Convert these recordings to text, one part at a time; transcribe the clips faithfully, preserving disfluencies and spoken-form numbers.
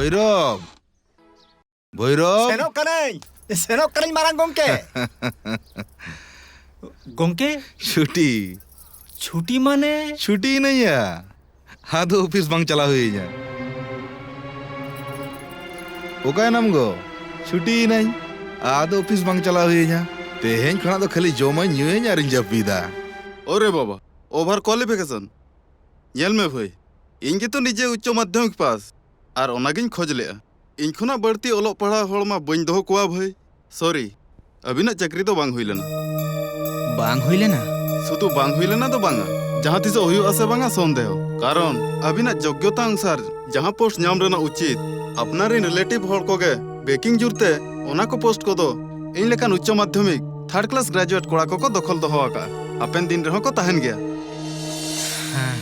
ᱵᱷᱳᱭᱨᱚᱵ! ᱵᱷᱳᱭᱨᱚᱵ! ᱥᱮᱱᱚᱜ ᱠᱟᱹᱱᱟᱹᱧ, ᱥᱮᱱᱚᱜ ᱠᱟᱹᱱᱟᱹᱧ ᱢᱟᱨᱟᱝ ᱜᱚᱢᱠᱮ᱾ ᱜᱚᱢᱠᱮ? ᱪᱷᱩᱴᱤ᱾ ᱪᱷᱩᱴᱤ ᱢᱟᱱᱮ? ᱪᱷᱩᱴᱤᱭᱮᱱᱟᱹᱧ ᱭᱟ᱾ ᱟᱫᱚ ᱚᱯᱷᱤᱥ ᱵᱟᱝ ᱪᱟᱞᱟᱣ ᱦᱩᱭᱟᱹᱧᱟ᱾ ᱚᱠᱟᱭᱮᱱᱟᱢ ᱜᱚ? ᱪᱷᱩᱴᱤᱭᱮᱱᱟᱹᱧ᱾ ᱟᱫᱚ ᱚᱯᱷᱤᱥ ᱵᱟᱝ ᱪᱟᱞᱟᱣ ᱦᱩᱭᱟᱹᱧᱟ᱾ ᱛᱮᱦᱮᱧ ᱠᱷᱚᱱᱟᱜ ᱫᱚ ᱠᱷᱟᱹᱞᱤ ᱡᱚᱢᱟᱹᱧ, ᱧᱩᱭᱟᱹᱧ ᱟᱨᱤᱧ ᱡᱟᱹᱯᱤᱫᱟ᱾ ᱚᱨᱮ ᱵᱟᱵᱟ, ᱳᱵᱷᱟᱨ ᱠᱳᱣᱟᱞᱤᱯᱷᱤᱠᱮᱥᱚᱱ᱾ ᱧᱮᱞ ᱢᱮ ᱵᱷᱟᱹᱭ, ᱤᱧ ᱜᱮᱛᱚ ᱱᱤᱡᱮ ᱩᱪᱪᱚ ᱢᱟᱫᱽᱫᱷᱚᱢᱤᱠ ᱯᱟᱥ, ᱟᱨ ᱚᱱᱟᱜᱤᱧ ᱠᱷᱚᱡᱽ ᱞᱮᱜᱼᱟ᱾ ᱤᱧ ᱠᱷᱚᱱᱟᱜ ᱵᱟᱹᱲᱛᱤ ᱚᱞᱚᱜ ᱯᱟᱲᱦᱟᱣ ᱦᱚᱲ ᱢᱟ ᱵᱟᱹᱧ ᱫᱚᱦᱚ ᱠᱚᱣᱟ ᱵᱷᱟᱹᱭ᱾ ᱥᱚᱨᱤ, ᱟᱹᱵᱤᱱᱟᱜ ᱪᱟᱹᱠᱨᱤ ᱫᱚ ᱵᱟᱝ ᱦᱩᱭ ᱞᱮᱱᱟ᱾ ᱵᱟᱝ ᱦᱩᱭ ᱞᱮᱱᱟ? ᱥᱩᱫᱷᱩ ᱵᱟᱝ ᱦᱩᱭ ᱞᱮᱱᱟ ᱫᱚ ᱵᱟᱝᱟ, ᱡᱟᱦᱟᱸ ᱛᱤᱥᱚᱜ ᱦᱩᱭᱩᱜᱼᱟ ᱥᱮ ᱵᱟᱝᱟ ᱥᱚᱱᱫᱮᱦᱚ᱾ ᱠᱟᱨᱚᱱ ᱟᱹᱵᱤᱱᱟᱜ ᱡᱳᱜᱽᱭᱚᱛᱟ ᱚᱱᱩᱥᱟᱨ ᱡᱟᱦᱟᱸ ᱯᱳᱥᱴ ᱧᱟᱢ ᱨᱮᱱᱟᱜ ᱩᱪᱤᱛ, ᱟᱯᱱᱟᱨ ᱨᱮᱱ ᱨᱤᱞᱮᱴᱤᱵᱷ ᱦᱚᱲ ᱠᱚᱜᱮ ᱵᱮᱠᱤᱝ ᱡᱳᱨᱛᱮ ᱚᱱᱟ ᱠᱚ ᱯᱳᱥᱴ ᱠᱚᱫᱚ ᱤᱧ ᱞᱮᱠᱟᱱ ᱩᱪᱪᱚ ᱢᱟᱫᱽᱫᱷᱚᱢᱤᱠ ᱛᱷᱟᱨᱰ ᱠᱞᱟᱥ ᱜᱨᱮᱡᱩᱭᱮᱴ ᱠᱚᱲᱟ ᱠᱚᱠᱚ ᱫᱚᱠᱷᱚᱞ ᱫᱚᱦᱚ ᱟᱠᱟᱫᱼᱟ᱾ ᱦᱟᱯᱮᱱ ᱫᱤᱱ ᱨᱮᱦᱚᱸ ᱠᱚ ᱛᱟᱦᱮᱱ ᱜᱮᱭᱟ᱾ ᱦᱮᱸ᱾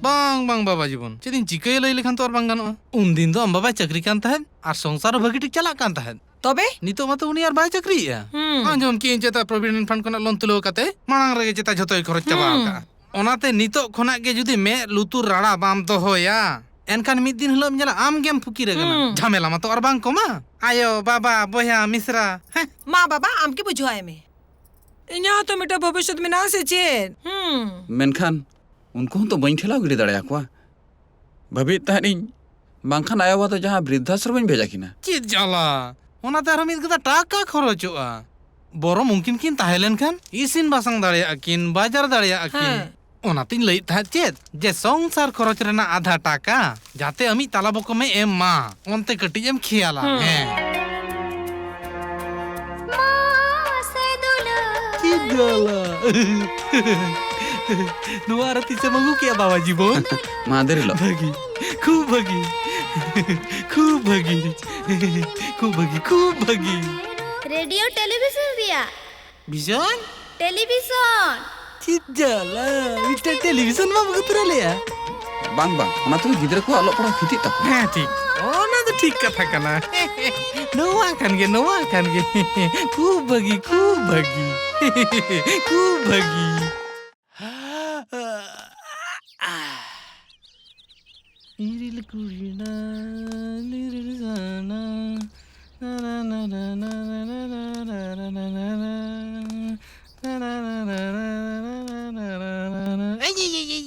ᱵᱟᱝ, ᱵᱟᱝ, ᱵᱟᱵᱟ ᱡᱤᱵᱚᱱ, ᱪᱮᱫ ᱤᱧ ᱪᱤᱠᱟᱹᱭᱟ ᱞᱟᱹᱭ ᱞᱮᱠᱷᱟᱱ ᱛᱚ ᱟᱨ ᱵᱟᱝ ᱜᱟᱱᱚᱜᱼᱟ᱾ ᱩᱱᱫᱤᱱ ᱫᱚ ᱟᱢ ᱵᱟᱵᱟᱭ ᱪᱟᱹᱠᱨᱤ ᱠᱟᱱ ᱛᱟᱦᱮᱸᱫ ᱟᱨ ᱥᱚᱝᱥᱟᱨ ᱦᱚᱸ ᱵᱷᱟᱹᱜᱤ ᱴᱷᱤᱠ ᱪᱟᱞᱟᱜ ᱠᱟᱱ ᱛᱟᱦᱮᱸᱫ᱾ ᱛᱚᱵᱮ? ᱱᱤᱛᱚᱜ ᱢᱟᱛᱚ ᱩᱱᱤ ᱟᱨ ᱵᱟᱭ ᱪᱟᱹᱠᱨᱤᱭᱮᱜᱼᱟ᱾ ᱦᱩᱸ᱾ ᱟᱸᱡᱚᱢ ᱠᱮᱜᱼᱟᱹᱧ ᱪᱮᱛᱟ ᱯᱨᱚᱵᱷᱤᱰᱮᱱᱴ ᱯᱷᱟᱱᱰ ᱠᱷᱚᱱᱟᱜ ᱞᱳᱱ ᱛᱩᱞᱟᱹᱣ ᱠᱟᱛᱮ ᱢᱟᱲᱟᱝ ᱨᱮᱜᱮ ᱪᱮᱛᱟ ᱡᱷᱚᱛᱚᱭ ᱠᱷᱚᱨᱚᱪ ᱪᱟᱵᱟ ᱦᱩᱸ᱾ ᱟᱠᱟᱜᱼᱟ᱾ ᱚᱱᱟᱛᱮ ᱱᱤᱛᱚᱜ ᱠᱷᱚᱱᱟᱜ ᱜᱮ ᱡᱩᱫᱤ ᱢᱮᱫ ᱞᱩᱛᱩᱨ ᱨᱟᱲᱟ ᱵᱟᱢ ᱫᱚᱦᱚᱭᱟ, ᱮᱱᱠᱷᱟᱱ ᱢᱤᱫ ᱫᱤᱱ ᱦᱤᱞᱳᱜ ᱮᱢ ᱧᱮᱞᱟ ᱟᱢ ᱜᱮᱢ ᱯᱷᱩᱠᱤᱨ ᱟᱠᱟᱱᱟ᱾ ᱦᱩᱸ᱾ ᱡᱷᱟᱢᱮᱞᱟ ᱢᱟᱛᱚ ᱟᱨ ᱵᱟᱝ ᱠᱚᱢᱟ᱾ ᱟᱭᱳ, ᱵᱟᱵᱟ, ᱵᱚᱭᱦᱟ, ᱢᱤᱥᱨᱟ, ᱦᱮᱸ᱾ ᱢᱟ ᱵᱟᱵᱟ, ᱟᱢ ᱜᱮ ᱵᱩᱡᱷᱟᱹᱣ ᱟᱭ ᱢᱮ᱾ ᱤᱧᱟᱹᱜ ᱦᱚᱸᱛᱚ ᱢᱤᱫᱴᱟᱝ ᱵᱷᱚᱵᱤᱥᱥᱚᱛ ᱢᱮᱱᱟᱜᱼᱟ ᱥᱮ ᱪᱮᱫ? ᱦᱩᱸ᱾ ᱢᱮᱱᱠᱷᱟᱱ ᱩᱱᱠᱩ ᱦᱚᱸᱛᱚ ᱵᱟᱹᱧ ᱴᱷᱮᱞᱟᱣ ᱜᱤᱰᱤ ᱫᱟᱲᱮᱭᱟᱠᱚᱣᱟ᱾ ᱵᱷᱟᱹᱵᱤᱭᱮᱫ ᱛᱟᱦᱮᱸᱫ ᱤᱧ, ᱵᱟᱝᱠᱷᱟᱱ ᱟᱭᱳ ᱵᱟᱵᱟ ᱫᱚ ᱡᱟᱦᱟᱸ ᱵᱨᱤᱫᱽᱫᱷᱟᱥᱨᱚᱢ ᱤᱧ ᱵᱷᱮᱡᱟ ᱠᱤᱱᱟ᱾ ᱪᱮᱫ ᱡᱟᱞᱟ! ᱚᱱᱟᱛᱮ ᱟᱨᱦᱚᱸ ᱢᱤᱫ ᱜᱟᱫᱟ ᱴᱟᱠᱟ ᱠᱷᱚᱨᱚᱪᱚᱜᱼᱟ᱾ ᱵᱚᱨᱚᱢ ᱩᱱᱠᱤᱱ ᱠᱤᱱ ᱛᱟᱦᱮᱸ ᱞᱮᱱᱠᱷᱟᱱ ᱤᱥᱤᱱ ᱵᱟᱥᱟᱝ ᱫᱟᱲᱮᱭᱟᱜᱼᱟ ᱠᱤᱱ, ᱵᱟᱡᱟᱨ ᱫᱟᱲᱮᱭᱟᱜᱼᱟ ᱠᱤᱱ᱾ ᱦᱮᱸ᱾ ᱚᱱᱟᱛᱤᱧ ᱞᱟᱹᱭᱮᱫ ᱛᱟᱦᱮᱸᱫ ᱪᱮᱫ, ᱡᱮ ᱥᱚᱝᱥᱟᱨ ᱠᱷᱚᱨᱚᱪ ᱨᱮᱱᱟᱜ ᱟᱫᱷᱟ ᱴᱟᱠᱟ ᱡᱟᱛᱮ ᱟᱢᱤᱡ ᱛᱟᱞᱟ ᱵᱚᱠᱚᱢᱮ ᱮᱢ ᱢᱟ, ᱚᱱᱛᱮ ᱠᱟᱹᱴᱤᱡ ᱮᱢ ᱠᱷᱮᱭᱟᱞᱟ᱾ ᱦᱩᱸ᱾ ᱦᱮᱸ᱾ ᱪᱮᱫ ᱡᱟᱞᱟ! ᱱᱚᱣᱟ ᱟᱨ ᱛᱤᱥᱮᱢ ᱟᱹᱜᱩ ᱠᱮᱜᱼᱟ ᱵᱟᱵᱟ ᱡᱤᱵᱚᱱ? ᱢᱟᱦᱫᱮᱨ ᱦᱤᱞᱳᱜ᱾ ᱵᱷᱟᱹᱜᱤ, ᱠᱷᱩᱵ ᱵᱷᱟᱹᱜᱤ, ᱠᱷᱩᱵ ᱵᱷᱟᱹᱜᱤ, ᱠᱷᱩᱵ ᱵᱷᱟᱹᱜᱤ, ᱠᱷᱩᱵ ᱵᱷᱟᱹᱜᱤ᱾ ᱨᱮᱰᱤᱭᱳ ᱴᱮᱞᱤᱵᱷᱤᱥᱚᱱ ᱨᱮᱭᱟᱜ ᱵᱷᱤᱡᱚᱱ? ᱴᱮᱞᱤᱵᱷᱤᱥᱚᱱ᱾ ᱪᱮᱫ ᱡᱟᱞᱟ, ᱢᱤᱫᱴᱮᱱ ᱴᱮᱞᱤᱵᱷᱤᱥᱚᱱ ᱵᱟᱢ ᱟᱹᱜᱩ ᱛᱚᱨᱟ ᱞᱮᱭᱟ? ᱵᱟᱝ, ᱵᱟᱝ, ᱚᱱᱟ ᱛᱮᱜᱮ ᱜᱤᱫᱽᱨᱟᱹ ᱠᱚᱣᱟᱜ ᱚᱞᱚᱜ ᱯᱟᱲᱦᱟᱣ ᱠᱷᱚᱛᱤᱜ ᱛᱟᱠᱚᱣᱟ᱾ ᱦᱮᱸ, ᱴᱷᱤᱠ, ᱚᱱᱟ ᱫᱚ ᱴᱷᱤᱠ ᱠᱟᱛᱷᱟ ᱠᱟᱱᱟ᱾ ᱱᱚᱣᱟ ᱠᱟᱱ ᱜᱮ, ᱱᱚᱣᱟ ᱠᱟᱱ ᱜᱮ᱾ ᱠᱷᱩᱵ ᱵᱷᱟᱹᱜᱤ, ᱠᱷᱩᱵ ᱵᱷᱟᱹᱜᱤ, ᱠᱷᱩᱵ ᱵᱷᱟᱹᱜᱤ᱾ ᱤᱨᱤᱞ ᱠᱩᱲᱤ ᱰᱟᱞ, ᱤᱨᱤᱞ ᱥᱟᱱᱟ, ᱱᱟ, ᱱᱟ, ᱱᱟ᱾ ᱮᱭ, ᱮᱭ, ᱮᱭ, ᱮᱭ᱾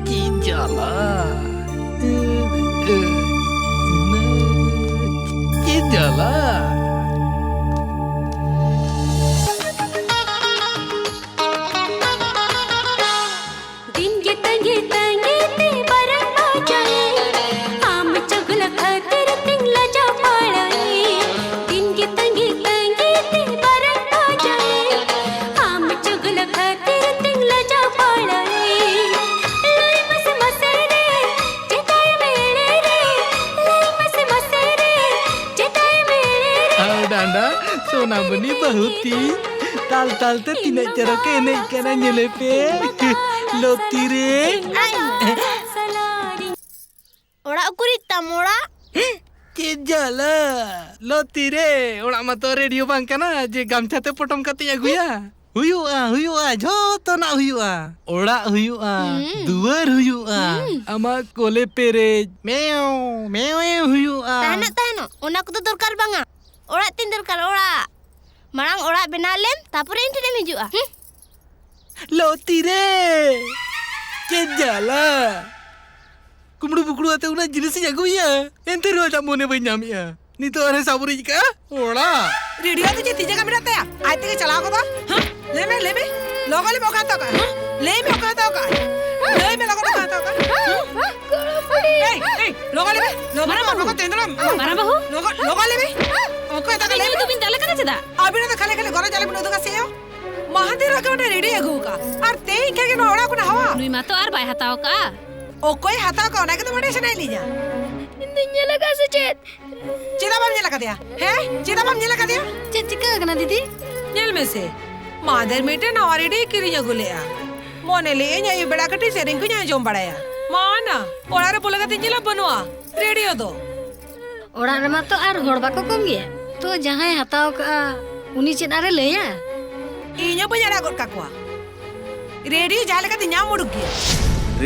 ᱪᱮᱫ ᱡᱟᱞᱟ! ᱪᱮᱫ ᱡᱟᱞᱟ! ᱫᱤᱱ ᱜᱮ ᱛᱟᱺᱜᱤ ᱛᱟᱺᱜᱤ ᱛᱮ ᱵᱟᱨᱚ ᱵᱟᱡᱟᱭᱮᱱ᱾ ᱟᱢ ᱪᱩᱜᱞᱟᱹ ᱠᱷᱟᱹᱛᱤᱨ ᱛᱤᱧ ᱞᱟᱡᱟᱣ ᱯᱟᱲᱟᱭᱮᱱ᱾ ᱫᱤᱱ ᱜᱮ ᱛᱟᱺᱜᱤ ᱛᱟᱺᱜᱤ ᱛᱮ ᱵᱟᱨᱚ ᱵᱟᱡᱟᱭᱮᱱ᱾ ᱟᱢ ᱪᱩᱜᱞᱟᱹ ᱠᱷᱟᱹᱛᱤᱨ ᱛᱤᱧ ᱞᱟᱡᱟᱣ ᱯᱟᱲᱟᱭᱮᱱ᱾ ᱞᱟᱹᱭ ᱢᱮᱥᱮ ᱢᱟᱥᱮ ᱨᱮ, ᱪᱮᱫᱟᱜ ᱮᱢ ᱮᱲᱮ ᱨᱮ? ᱞᱟᱹᱭ ᱢᱮᱥᱮ ᱢᱟᱥᱮ ᱨᱮ, ᱪᱮᱫᱟᱜ ᱮᱢ ᱮᱲᱮ ᱨᱮ? ᱟᱨ ᱰᱟᱸᱰᱟ, ᱥᱳᱱᱟᱢᱚᱱᱤ ᱵᱟᱹᱦᱩ ᱛᱤᱧ, ᱛᱟᱞ ᱛᱟᱞ ᱛᱮ ᱛᱤᱱᱟᱹᱜ ᱪᱚᱨᱚᱠ ᱮ ᱮᱱᱮᱡ ᱠᱟᱱᱟ, ᱧᱮᱞᱮ ᱯᱮ᱾ ᱞᱚᱛᱤ ᱨᱮ᱾ ᱚᱲᱟᱜ ᱩᱠᱩᱨᱤᱡ ᱛᱟᱢ ᱚᱲᱟᱜ? ᱪᱮᱫ ᱡᱟᱞᱟ! ᱞᱚᱛᱤ ᱨᱮ, ᱚᱲᱟᱜ ᱢᱟᱛᱚ ᱨᱮᱰᱤᱭᱳ ᱵᱟᱝ ᱠᱟᱱᱟ ᱡᱮ ᱜᱟᱢᱪᱷᱟ ᱛᱮ ᱯᱚᱴᱚᱢ ᱠᱟᱛᱮᱧ ᱟᱹᱜᱩᱭᱟ᱾ ᱦᱩᱭᱩᱜᱼᱟ, ᱦᱩᱭᱩᱜᱼᱟ, ᱡᱷᱚᱛᱚᱱᱟᱜ ᱦᱩᱭᱩᱜᱼᱟ᱾ ᱚᱲᱟᱜ ᱦᱩᱭᱩᱜᱼᱟ, ᱦᱩᱸ᱾ ᱫᱩᱣᱟᱹᱨ ᱦᱩᱭᱩᱜᱼᱟ᱾ ᱦᱩᱸ᱾ ᱟᱢᱟᱜ ᱠᱚᱞᱮ ᱯᱮᱨᱮᱡ, ᱢᱮᱣ, ᱢᱮᱣ ᱦᱩᱭᱩᱜᱼᱟ᱾ ᱛᱟᱦᱮᱱᱚᱜ, ᱛᱟᱦᱮᱱᱚᱜ, ᱚᱱᱟ ᱠᱚᱫᱚ ᱫᱚᱨᱠᱟᱨ ᱵᱟᱝᱟ᱾ ᱚᱲᱟᱜ ᱛᱤᱧ ᱫᱚᱨᱠᱟᱨ, ᱚᱲᱟᱜ᱾ ᱢᱟᱲᱟᱝ ᱚᱲᱟᱜ ᱵᱮᱱᱟᱣ ᱞᱮᱢ, ᱛᱟᱯᱚᱨᱮ ᱤᱧ ᱴᱷᱮᱱ ᱮᱢ ᱦᱤᱡᱩᱜᱼᱟ᱾ ᱦᱩᱸ᱾ ᱞᱚᱛᱤ ᱨᱮ! ᱪᱮᱫ ᱡᱟᱞᱟ! ᱠᱩᱢᱵᱽᱲᱩ ᱵᱩᱠᱲᱩ ᱟᱛᱮ ᱩᱱᱟᱹᱜ ᱡᱤᱱᱤᱥᱤᱧ ᱟᱹᱜᱩᱭᱟ, ᱮᱱᱛᱮ ᱨᱮᱦᱚᱸ ᱟᱡᱟᱜ ᱢᱚᱱᱮ ᱵᱟᱹᱧ ᱧᱟᱢᱮᱜᱼᱟ᱾ ᱱᱤᱛᱚᱜ ᱟᱨᱦᱚᱸ ᱥᱟᱵ ᱩᱨᱤᱡ ᱠᱟᱜᱼᱟ ᱚᱲᱟᱜ᱾ ᱨᱮᱰᱤᱭᱳ ᱫᱚ ᱪᱮᱫ ᱛᱤ ᱡᱟᱸᱜᱟ ᱢᱮᱱᱟᱜ ᱛᱟᱭᱟ? ᱟᱡ ᱛᱮᱜᱮ ᱪᱟᱞᱟᱣ ᱜᱚᱫᱚᱜ᱾ ᱦᱮᱸ? ᱞᱟᱹᱭ ᱢᱮ, ᱞᱟᱹᱭ ᱢᱮ᱾ ᱞᱚᱜᱚᱱ ᱞᱟᱹᱭ ᱢᱮ, ᱚᱠᱟ ᱦᱟᱛᱟᱣ ᱠᱟᱜᱼᱟ? ᱦᱮᱸ? ᱞᱟᱹᱭ ᱢᱮ, ᱚᱠᱟ ᱦᱟᱛᱟᱣ ᱠᱟᱜᱼᱟ? ᱞᱟᱹᱭ ᱢᱮ, ᱞᱚᱜᱚᱱ ᱚᱠᱟ ᱦᱟᱛᱟᱣ ᱠᱟᱜᱼᱟ? ᱦᱮᱸ? ᱮᱭ, ᱮᱭ, ᱞᱚᱜᱚᱱ ᱞᱟᱹᱭ ᱢᱮ᱾ ᱞᱚᱜᱚᱱ, ᱢᱟᱨᱟᱝ ᱵᱟᱹᱦᱩ᱾ ᱞᱚᱜᱚᱱ, ᱛᱮᱸᱫᱽᱲᱚᱢ᱾ ᱢᱟᱨᱟᱝ ᱵᱟᱹᱦᱩ᱾ ᱞᱚᱜᱚᱱ, ᱞᱚᱜᱚᱱ ᱞᱟᱹᱭ ᱢᱮ᱾ ᱚᱠᱚᱭ ᱛᱟᱠᱟ ᱞᱟᱹᱭ ᱢᱮ᱾ ᱧᱩ ᱫᱚᱵᱤᱱ ᱫᱟᱞᱮ ᱠᱟᱱᱟ ᱪᱮᱫᱟᱜ? ᱟᱹᱵᱤᱱ ᱫᱚ ᱠᱷᱟᱹᱞᱤ, ᱠᱷᱟᱹᱞᱤ ᱜᱚᱨᱚᱡᱽ ᱟᱞᱚ ᱵᱤᱱ ᱩᱫᱩᱜᱟ ᱥᱮ ᱭᱳ᱾ ᱢᱟᱦᱟᱫᱮᱨ ᱟᱜ ᱚᱸᱰᱮ ᱨᱮᱰᱤ ᱟᱹᱜᱩ ᱠᱟᱜᱼᱟ᱾ ᱟᱨ ᱛᱮᱦᱮᱧ ᱠᱷᱟᱱ ᱜᱮ ᱱᱚᱣᱟ ᱚᱲᱟᱜ ᱠᱷᱚᱱᱟᱜ ᱦᱟᱣᱟ᱾ ᱱᱩᱭ ᱢᱟᱛᱚ ᱟᱨ ᱵᱟᱭ ᱦᱟᱛᱟᱣ ᱠᱟᱜᱼᱟ᱾ ᱚᱠᱚᱭ ᱦᱟᱛᱟᱣ ᱠᱟᱜᱼᱟ, ᱚᱱᱟ ᱜᱮᱛᱚ ᱵᱟᱰᱟᱭ ᱥᱟᱱᱟᱭᱮᱫ ᱞᱤᱧᱟ᱾ ᱤᱧ ᱫᱚᱧ ᱧᱮᱞ ᱟᱠᱟᱫᱼᱟ ᱥᱮ ᱪᱮᱫ? ᱪᱮᱫᱟᱜ ᱵᱟᱢ ᱧᱮᱞ ᱟᱠᱟᱫᱮᱭᱟ? ᱦᱮᱸ? ᱪᱮᱫᱟᱜ ᱵᱟᱢ ᱧᱮᱞ ᱟᱠᱟᱫᱮᱭᱟ? ᱪᱮᱫ ᱪᱤᱠᱟᱹ ᱟᱠᱟᱱᱟ, ᱫᱤᱫᱤ? ᱧᱮᱞ ᱢᱮᱥᱮ, ᱢᱟᱦᱟᱫᱮᱨ ᱢᱤᱫᱴᱮᱱ ᱱᱟᱣᱟ ᱨᱮᱰᱤᱭᱳᱭ ᱠᱤᱨᱤᱧ ᱟᱹᱜᱩ ᱞᱮᱜᱼᱟ᱾ ᱢᱚᱱᱮ ᱞᱮᱫᱟᱹᱧ ᱟᱹᱭᱩᱵ ᱵᱮᱲᱟ ᱠᱟᱹᱴᱤᱡ ᱥᱮᱨᱮᱧ ᱠᱚᱧ ᱟᱸᱡᱚᱢ ᱵᱟᱲᱟᱭᱟ᱾ ᱢᱟ ᱱᱟ, ᱚᱲᱟᱜ ᱨᱮ ᱵᱚᱞᱚ ᱠᱟᱛᱮ ᱧᱮᱞᱟ ᱵᱟᱹᱱᱩᱜᱼᱟ ᱨᱮᱰᱤᱭᱳ ᱫᱚ᱾ ᱚᱲᱟᱜ ᱨᱮᱢᱟ ᱛᱚ ᱟᱨ ᱦᱚᱲ ᱵᱟᱠᱚ ᱠᱚᱢ ᱜᱮᱭᱟ᱾ ᱛᱚ ᱡᱟᱦᱟᱸᱭ ᱦᱟᱛᱟᱣ ᱠᱟᱜᱼᱟ, ᱩᱱᱤ ᱪᱮᱫ ᱟᱨᱮ ᱞᱟᱹᱭᱟ? ᱤᱧ ᱦᱚᱸ ᱵᱟᱹᱧ ᱟᱲᱟᱜ ᱜᱚᱫ ᱠᱟᱠᱚᱣᱟ᱾ ᱨᱮᱰᱤᱭᱳ ᱡᱟᱦᱟᱸ ᱞᱮᱠᱟᱛᱮ ᱧᱟᱢ ᱩᱰᱩᱠ ᱜᱮᱭᱟ᱾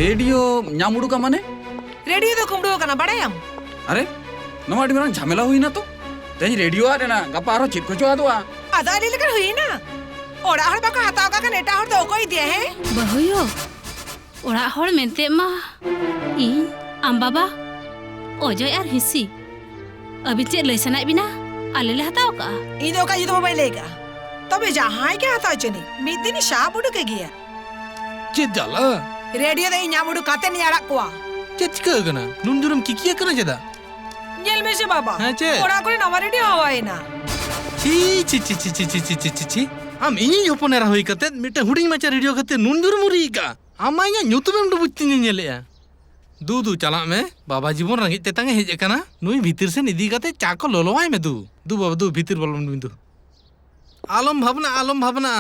ᱨᱮᱰᱤᱭᱳ ᱧᱟᱢ ᱩᱰᱩᱠᱟ ᱢᱟᱱᱮ? ᱨᱮᱰᱤᱭᱳ ᱫᱚ ᱠᱩᱢᱵᱽᱲᱩ ᱟᱠᱟᱱᱟ, ᱵᱟᱲᱟᱭᱟᱢ? ᱟᱨᱮ, ᱱᱚᱣᱟ ᱟᱹᱰᱤ ᱢᱟᱨᱟᱝ ᱡᱷᱟᱢᱮᱞᱟ ᱦᱩᱭᱱᱟ ᱛᱚ᱾ ᱛᱮᱦᱮᱧ ᱨᱮᱰᱤᱭᱳ ᱟᱫ ᱮᱱᱟ, ᱜᱟᱯᱟ ᱟᱨᱦᱚᱸ ᱪᱮᱫ ᱠᱚᱪᱚ ᱟᱫᱚᱜᱼᱟ᱾ ᱟᱫᱚ ᱟᱹᱰᱤ ᱞᱮᱠᱟᱱ ᱦᱩᱭᱱᱟ᱾ ᱚᱲᱟᱜ ᱦᱚᱲ ᱵᱟᱠᱚ ᱦᱟᱛᱟᱣ ᱠᱟᱜ ᱠᱷᱟᱱ ᱮᱴᱟᱜ ᱦᱚᱲ ᱫᱚ ᱚᱠᱚᱭ ᱤᱫᱤᱭᱟ, ᱦᱮᱸ? ᱵᱟᱹᱦᱩᱭᱳ, ᱚᱲᱟᱜ ᱦᱚᱲ ᱢᱮᱱᱛᱮ ᱢᱟ ᱤᱧ, ᱟᱢ ᱵᱟᱵᱟ, ᱚᱡᱚᱭ ᱟᱨ ᱦᱤᱸᱥᱤ᱾ ᱟᱹᱵᱤᱱ ᱪᱮᱫ ᱞᱟᱹᱭ ᱥᱟᱱᱟᱭᱮᱫ ᱵᱤᱱᱟ? ᱟᱞᱮ ᱞᱮ ᱦᱟᱛᱟᱣ ᱠᱟᱜᱼᱟ᱾ ᱤᱧ ᱫᱚ ᱚᱠᱟ ᱧᱩᱛᱩᱢ ᱦᱚᱸ ᱵᱟᱹᱧ ᱞᱟᱹᱭ ᱠᱟᱜᱼᱟ᱾ ᱛᱚᱵᱮ ᱡᱟᱦᱟᱸᱭ ᱜᱮ ᱦᱟᱛᱟᱣ ᱪᱚᱱᱤᱡ, ᱢᱤᱫ ᱫᱤᱱ ᱥᱟᱵ ᱩᱰᱩᱠᱮ ᱜᱮᱭᱟ᱾ ᱪᱮᱫ ᱡᱟᱞᱟ? ᱨᱮᱰᱤᱭᱳ ᱫᱚ ᱤᱧ ᱧᱟᱢ ᱩᱰᱩᱠ ᱠᱟᱛᱮ ᱤᱧ ᱟᱲᱟᱜ ᱠᱚᱣᱟ᱾ ᱪᱮᱫ ᱪᱤᱠᱟᱹ ᱟᱠᱟᱱᱟ? ᱱᱩᱱ ᱡᱳᱨᱮᱢ ᱠᱤᱠᱤᱭᱟᱹ ᱠᱟᱱᱟ ᱪᱮᱫᱟᱜ? ᱧᱮᱞ ᱢᱮᱥᱮ ᱵᱟᱵᱟ, ᱦᱮᱸ, ᱪᱮᱫ? ᱚᱲᱟᱜ ᱠᱚᱨᱮ ᱱᱟᱣᱟ ᱨᱮᱰᱤᱭᱳ ᱦᱟᱣᱟᱭᱮᱱᱟ᱾ ᱪᱷᱤ, ᱪᱷᱤ, ᱪᱷᱤ᱾ ᱟᱢ ᱤᱧᱤᱡ ᱦᱚᱯᱚᱱ ᱮᱨᱟ ᱦᱩᱭ ᱠᱟᱛᱮ ᱢᱤᱫᱴᱟᱝ ᱦᱩᱰᱤᱧ ᱢᱟᱪᱷᱟ ᱨᱮᱰᱤᱭᱳ ᱠᱷᱟᱹᱛᱤᱨ ᱱᱩᱱ ᱡᱳᱨᱮᱢ ᱩᱨᱤ ᱟᱠᱟᱜᱼᱟ? ᱟᱢ ᱢᱟ ᱤᱧᱟᱹᱜ ᱧᱩᱛᱩᱢᱮᱢ ᱰᱩᱵᱩᱡ ᱛᱤᱧ ᱧᱮᱞᱮᱜᱼᱟ᱾ ᱫᱩ, ᱫᱩ, ᱪᱟᱞᱟᱜ ᱢᱮ᱾ ᱵᱟᱵᱟ ᱡᱤᱵᱚᱱ ᱨᱮᱸᱜᱮᱡ ᱛᱮᱛᱟᱝ ᱮ ᱦᱮᱡ ᱟᱠᱟᱱᱟ᱾ ᱱᱩᱭ ᱵᱷᱤᱛᱤᱨ ᱥᱮᱱ ᱤᱫᱤ ᱠᱟᱛᱮ ᱪᱟ ᱠᱚ ᱞᱚᱞᱚᱣᱟᱭ ᱢᱮ ᱫᱩ᱾ ᱫᱩ ᱵᱟᱵᱟ, ᱫᱩ, ᱵᱷᱤᱛᱤᱨ ᱵᱚᱞᱚᱱ ᱵᱤᱱ ᱫᱩ᱾ ᱟᱞᱚᱢ ᱵᱷᱟᱵᱽᱱᱟ, ᱟᱞᱚᱢ ᱵᱷᱟᱵᱽᱱᱟ᱾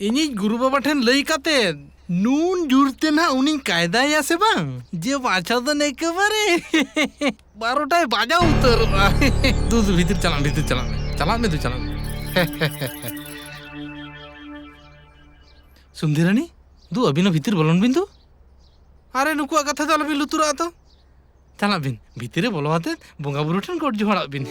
ᱤᱧᱤᱡ ᱜᱩᱨᱩ ᱵᱟᱵᱟ ᱴᱷᱮᱱ ᱞᱟᱹᱭ ᱠᱟᱛᱮ ᱱᱩᱱ ᱡᱳᱨ ᱛᱮ ᱱᱟᱦᱟᱜ ᱩᱱᱤᱧ ᱠᱟᱭᱫᱟᱭᱟ ᱥᱮ ᱵᱟᱝ, ᱡᱮ ᱵᱟᱪᱷᱟ ᱫᱚ ᱮᱠᱮᱵᱟᱨᱮ ᱵᱟᱨᱚᱴᱟᱭ ᱵᱟᱡᱟᱣ ᱩᱛᱟᱹᱨᱚᱜᱼᱟ᱾ ᱫᱩ, ᱫᱩ, ᱵᱷᱤᱛᱤᱨ ᱪᱟᱞᱟᱜ ᱢᱮ, ᱵᱷᱤᱛᱤᱨ ᱪᱟᱞᱟᱜ ᱢᱮ᱾ ᱪᱟᱞᱟᱜ ᱢᱮ ᱫᱩ, ᱪᱟᱞᱟᱜ ᱢᱮ᱾ ᱥᱩᱱᱫᱷᱤ ᱨᱟᱱᱤ, ᱫᱩ, ᱟᱹᱵᱤᱱ ᱦᱚᱸ ᱵᱷᱤᱛᱤᱨ ᱵᱚᱞᱚᱱ ᱵᱤᱱ ᱫᱩ᱾ ᱟᱨᱮ, ᱱᱩᱠᱩᱣᱟᱜ ᱠᱟᱛᱷᱟ ᱫᱚ ᱟᱞᱚᱵᱤᱱ ᱞᱩᱛᱩᱨᱟᱜᱼᱟ ᱛᱚ᱾ ᱪᱟᱞᱟᱜ ᱵᱤᱱ, ᱵᱷᱤᱛᱤᱨ ᱨᱮ ᱵᱚᱞᱚ ᱟᱛᱮ ᱵᱚᱸᱜᱟ ᱵᱩᱨᱩ ᱴᱷᱮᱱ ᱜᱚᱰ ᱡᱚᱦᱟᱨᱟᱜ ᱵᱤᱱ᱾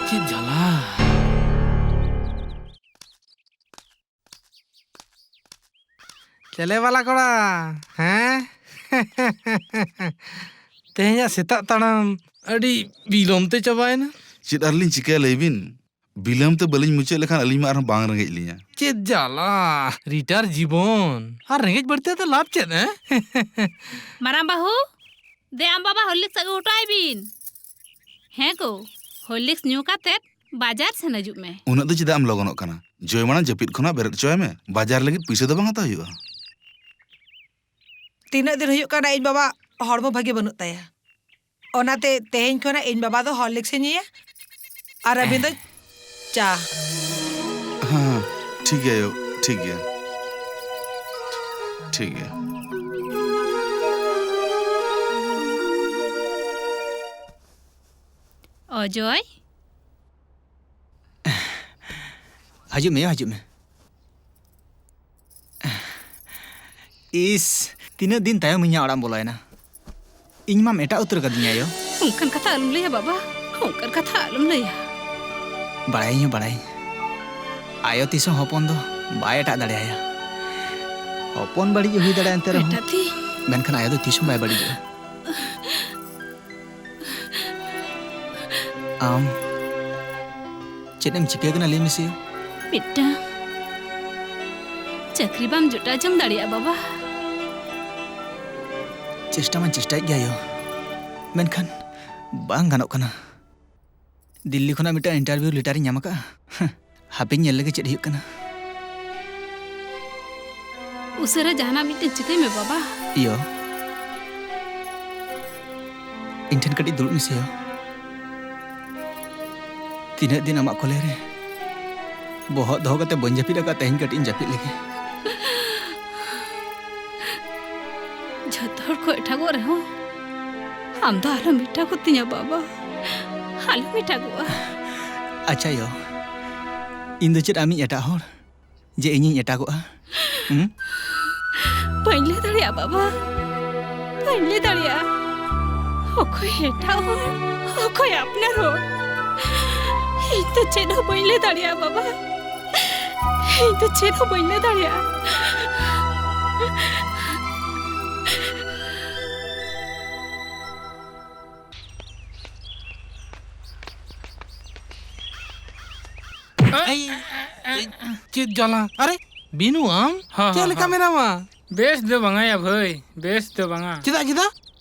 ᱪᱮᱫ ᱡᱟᱞᱟ! ᱪᱮᱞᱮ ᱵᱟᱞᱟ ᱠᱚᱲᱟ, ᱦᱮᱸ? ᱛᱮᱦᱮᱧᱟᱜ ᱥᱮᱛᱟᱜ ᱛᱟᱲᱟᱢ ᱟᱹᱰᱤ ᱵᱤᱞᱚᱢ ᱛᱮ ᱪᱟᱵᱟᱭᱮᱱᱟ᱾ ᱪᱮᱫ ᱟᱨᱞᱤᱧ ᱪᱤᱠᱟᱹᱭᱟ ᱞᱟᱹᱭ ᱵᱤᱱ? ᱵᱤᱞᱚᱢ ᱛᱮ ᱵᱟᱹᱞᱤᱧ ᱢᱩᱪᱟᱹᱫ ᱞᱮᱠᱷᱟᱱ ᱟᱹᱞᱤᱧ ᱢᱟ ᱟᱨᱦᱚᱸ ᱵᱟᱝ ᱨᱮᱸᱜᱮᱡ ᱞᱤᱧᱟ᱾ ᱪᱮᱫ ᱡᱟᱞᱟ, ᱨᱤᱴᱟᱨ ᱡᱤᱵᱚᱱ᱾ ᱟᱨ ᱨᱮᱸᱜᱮᱡ ᱵᱟᱹᱲᱛᱤ ᱠᱟᱛᱮ ᱞᱟᱵᱷ ᱪᱮᱫ, ᱦᱮᱸ? ᱢᱟᱨᱟᱝ ᱵᱟᱹᱦᱩ, ᱫᱮ ᱟᱢ ᱵᱟᱵᱟ ᱦᱚᱨᱞᱤᱠᱥ ᱟᱹᱜᱩ ᱦᱚᱴᱚ ᱟᱭ ᱵᱤᱱ᱾ ᱦᱮᱸ ᱜᱳ, ᱦᱚᱨᱞᱤᱠᱥ ᱧᱩ ᱠᱟᱛᱮ ᱵᱟᱡᱟᱨ ᱥᱮᱱ ᱦᱤᱡᱩᱜ ᱢᱮ᱾ ᱩᱱᱟᱹᱜ ᱫᱚ ᱪᱮᱫᱟᱜ ᱮᱢ ᱞᱚᱜᱚᱱᱚᱜ ᱠᱟᱱᱟ? ᱡᱚᱭ ᱢᱟᱲᱟᱝ ᱡᱟᱹᱯᱤᱫ ᱠᱷᱚᱱᱟᱜ ᱵᱮᱨᱮᱫ ᱦᱚᱪᱚᱭ ᱢᱮ᱾ ᱵᱟᱡᱟᱨ ᱞᱟᱹᱜᱤᱫ ᱯᱩᱭᱥᱟᱹ ᱫᱚ ᱵᱟᱝ ᱦᱟᱛᱟᱣ ᱦᱩᱭᱩᱜᱼᱟ᱾ ᱛᱤᱱᱟᱹᱜ ᱫᱤᱱ ᱦᱩᱭᱩᱜ ᱠᱟᱱᱟ ᱤᱧ ᱵᱟᱵᱟ ᱦᱚᱲᱢᱚ ᱵᱷᱟᱜᱮ ᱵᱟᱹᱱᱩᱜ ᱛᱟᱭᱟ᱾ ᱚᱱᱟᱛᱮ ᱛᱮᱦᱮᱧ ᱠᱷᱚᱱᱟᱜ ᱤᱧ ᱵᱟᱵᱟ ᱫᱚ Horlicks ᱮ ᱧᱩᱭᱟ ᱟᱨ ᱟᱹᱵᱤᱱ ᱫᱚ ᱪᱟ᱾ ᱦᱮᱸ, ᱦᱮᱸ, ᱴᱷᱤᱠ ᱜᱮᱭᱟ ᱭᱳ, ᱴᱷᱤᱠ ᱜᱮᱭᱟ, ᱴᱷᱤᱠ ᱜᱮᱭᱟ᱾ ᱚᱡᱚᱭ᱾ ᱦᱤᱡᱩᱜ ᱢᱮ ᱭᱳ, ᱦᱤᱡᱩᱜ ᱢᱮ᱾ ᱤᱥ, ᱛᱤᱱᱟᱹᱜ ᱫᱤᱱ ᱛᱟᱭᱚᱢ ᱤᱧᱟᱹᱜ ᱚᱲᱟᱜ ᱮᱢ ᱵᱚᱞᱚᱭᱮᱱᱟ᱾ ᱤᱧ ᱢᱟᱢ ᱮᱴᱟᱜ ᱩᱛᱟᱹᱨ ᱠᱟᱫᱤᱧᱟ ᱭᱳ᱾ ᱚᱱᱠᱟᱱ ᱠᱟᱛᱷᱟ ᱟᱞᱚᱢ ᱞᱟᱹᱭᱟ ᱵᱟᱵᱟ, ᱚᱱᱠᱟᱱ ᱠᱟᱛᱷᱟ ᱟᱞᱚᱢ ᱞᱟᱹᱭᱟ᱾ ᱵᱟᱲᱟᱭᱟᱹᱧ ᱭᱳ, ᱵᱟᱲᱟᱭᱟᱹᱧ᱾ ᱟᱭᱳ ᱛᱤᱥ ᱦᱚᱸ ᱦᱚᱯᱚᱱ ᱫᱚ ᱵᱟᱭ ᱮᱴᱟᱜ ᱫᱟᱲᱮᱭᱟᱭᱟ᱾ ᱦᱚᱯᱚᱱ ᱵᱟᱹᱲᱤᱡ ᱮ ᱦᱩᱭ ᱫᱟᱲᱮᱭᱟᱜᱼᱟ ᱮᱱᱛᱮ ᱨᱮᱦᱚᱸ, ᱵᱮᱴᱟ ᱛᱤ᱾ ᱢᱮᱱᱠᱷᱟᱱ ᱟᱭᱳ ᱫᱚ ᱛᱤᱥ ᱦᱚᱸ ᱵᱟᱭ ᱵᱟᱹᱲᱤᱡᱚᱜᱼᱟ᱾ ᱟᱢ ᱪᱮᱫ ᱮᱢ ᱪᱤᱠᱟᱹ ᱠᱟᱱᱟ ᱞᱟᱹᱭ ᱢᱮᱥᱮ? ᱢᱤᱫᱴᱟᱝ ᱪᱟᱹᱠᱨᱤ ᱵᱟᱢ ᱡᱚᱴᱟᱣ ᱡᱚᱝ ᱫᱟᱲᱮᱭᱟᱜᱼᱟ ᱵᱟᱵᱟ? ᱪᱮᱥᱴᱟ ᱢᱟᱧ ᱪᱮᱥᱴᱟᱭᱮᱫ ᱜᱮᱭᱟ ᱭᱳ, ᱢᱮᱱᱠᱷᱟᱱ ᱵᱟᱝ ᱜᱟᱱᱚᱜ ᱠᱟᱱᱟ᱾ ᱫᱤᱞᱞᱤ ᱠᱷᱚᱱᱟᱜ ᱢᱤᱫᱴᱟᱝ interview letter ᱤᱧ ᱧᱟᱢ ᱟᱠᱟᱫᱼᱟ᱾ ᱦᱟᱯᱮᱧ ᱧᱮᱞ ᱞᱮᱜᱮ ᱪᱮᱫ ᱦᱩᱭᱩᱜ ᱠᱟᱱᱟ᱾ ᱩᱥᱟᱹᱨᱟ ᱡᱟᱦᱟᱱᱟᱜ ᱢᱤᱫᱴᱮᱱ ᱪᱤᱠᱟᱹᱭ ᱢᱮ ᱵᱟᱵᱟ᱾ ᱭᱳ, ᱤᱧ ᱴᱷᱮᱱ ᱠᱟᱹᱴᱤᱡ ᱫᱩᱲᱩᱵ ᱢᱮᱥᱮ ᱭᱳ᱾ ᱛᱤᱱᱟᱹᱜ ᱫᱤᱱ ᱟᱢᱟᱜ ᱠᱚᱞᱮ ᱨᱮ ᱵᱚᱦᱚᱜ ᱫᱚᱦᱚ ᱠᱟᱛᱮ ᱵᱟᱹᱧ ᱡᱟᱹᱯᱤᱫ ᱟᱠᱟᱫ, ᱛᱮᱦᱮᱧ ᱠᱟᱹᱴᱤᱡ ᱤᱧ ᱡᱟᱹᱯᱤᱫ ᱞᱮᱜᱮ᱾ ᱡᱷᱚᱛᱚ ᱦᱚᱲ ᱠᱚ ᱮᱴᱟᱜᱚᱜ ᱨᱮᱦᱚᱸ ᱟᱢ ᱫᱚ ᱟᱞᱚᱢ ᱮᱴᱟᱜᱚᱜ ᱛᱤᱧᱟ ᱵᱟᱵᱟ, ᱟᱞᱚᱢ ᱮᱴᱟᱜᱚᱜᱼᱟ᱾ ᱟᱪᱪᱷᱟ ᱭᱳ, ᱤᱧ ᱫᱚ ᱪᱮᱫ ᱟᱢᱤᱡ ᱮᱴᱟᱜ ᱦᱚᱲ ᱡᱮ ᱤᱧᱤᱧ ᱮᱴᱟᱜᱚᱜᱼᱟ? ᱦᱩᱸ? ᱵᱟᱹᱧ ᱞᱟᱹᱭ ᱫᱟᱲᱮᱭᱟᱜᱼᱟ ᱵᱟᱵᱟ, ᱵᱟᱹᱧ ᱞᱟᱹᱭ ᱫᱟᱲᱮᱭᱟᱜᱼᱟ᱾ ᱚᱠᱚᱭ ᱮᱴᱟᱜ ᱦᱚᱲ, ᱚᱠᱚᱭ ᱟᱯᱱᱟᱨ ᱦᱚᱲ, ᱤᱧ ᱫᱚ ᱪᱮᱫ ᱦᱚᱸ ᱵᱟᱹᱧ ᱞᱟᱹᱭ ᱫᱟᱲᱮᱭᱟᱜᱼᱟ ᱵᱟᱵᱟ, ᱤᱧ ᱫᱚ ᱪᱮᱫ ᱦᱚᱸ ᱵᱟᱹᱧ ᱞᱟᱹᱭ ᱫᱟᱲᱮᱭᱟᱜᱼᱟ᱾ ᱮᱭ, ᱪᱮᱫ ᱡᱟᱞᱟ! ᱟᱨᱮ, ᱵᱤᱱᱩ, ᱟᱢ ᱦᱮᱸ, ᱪᱮᱫ ᱦᱮᱸ, ᱞᱮᱠᱟ ᱦᱮᱸ᱾ ᱢᱮᱱᱟᱢᱟ? ᱵᱮᱥ ᱫᱚ ᱵᱟᱝᱟ ᱭᱟ ᱵᱷᱟᱹᱭ, ᱵᱮᱥ ᱫᱚ ᱵᱟᱝᱟ᱾ ᱪᱮᱫᱟᱜ, ᱪᱮᱫᱟᱜ?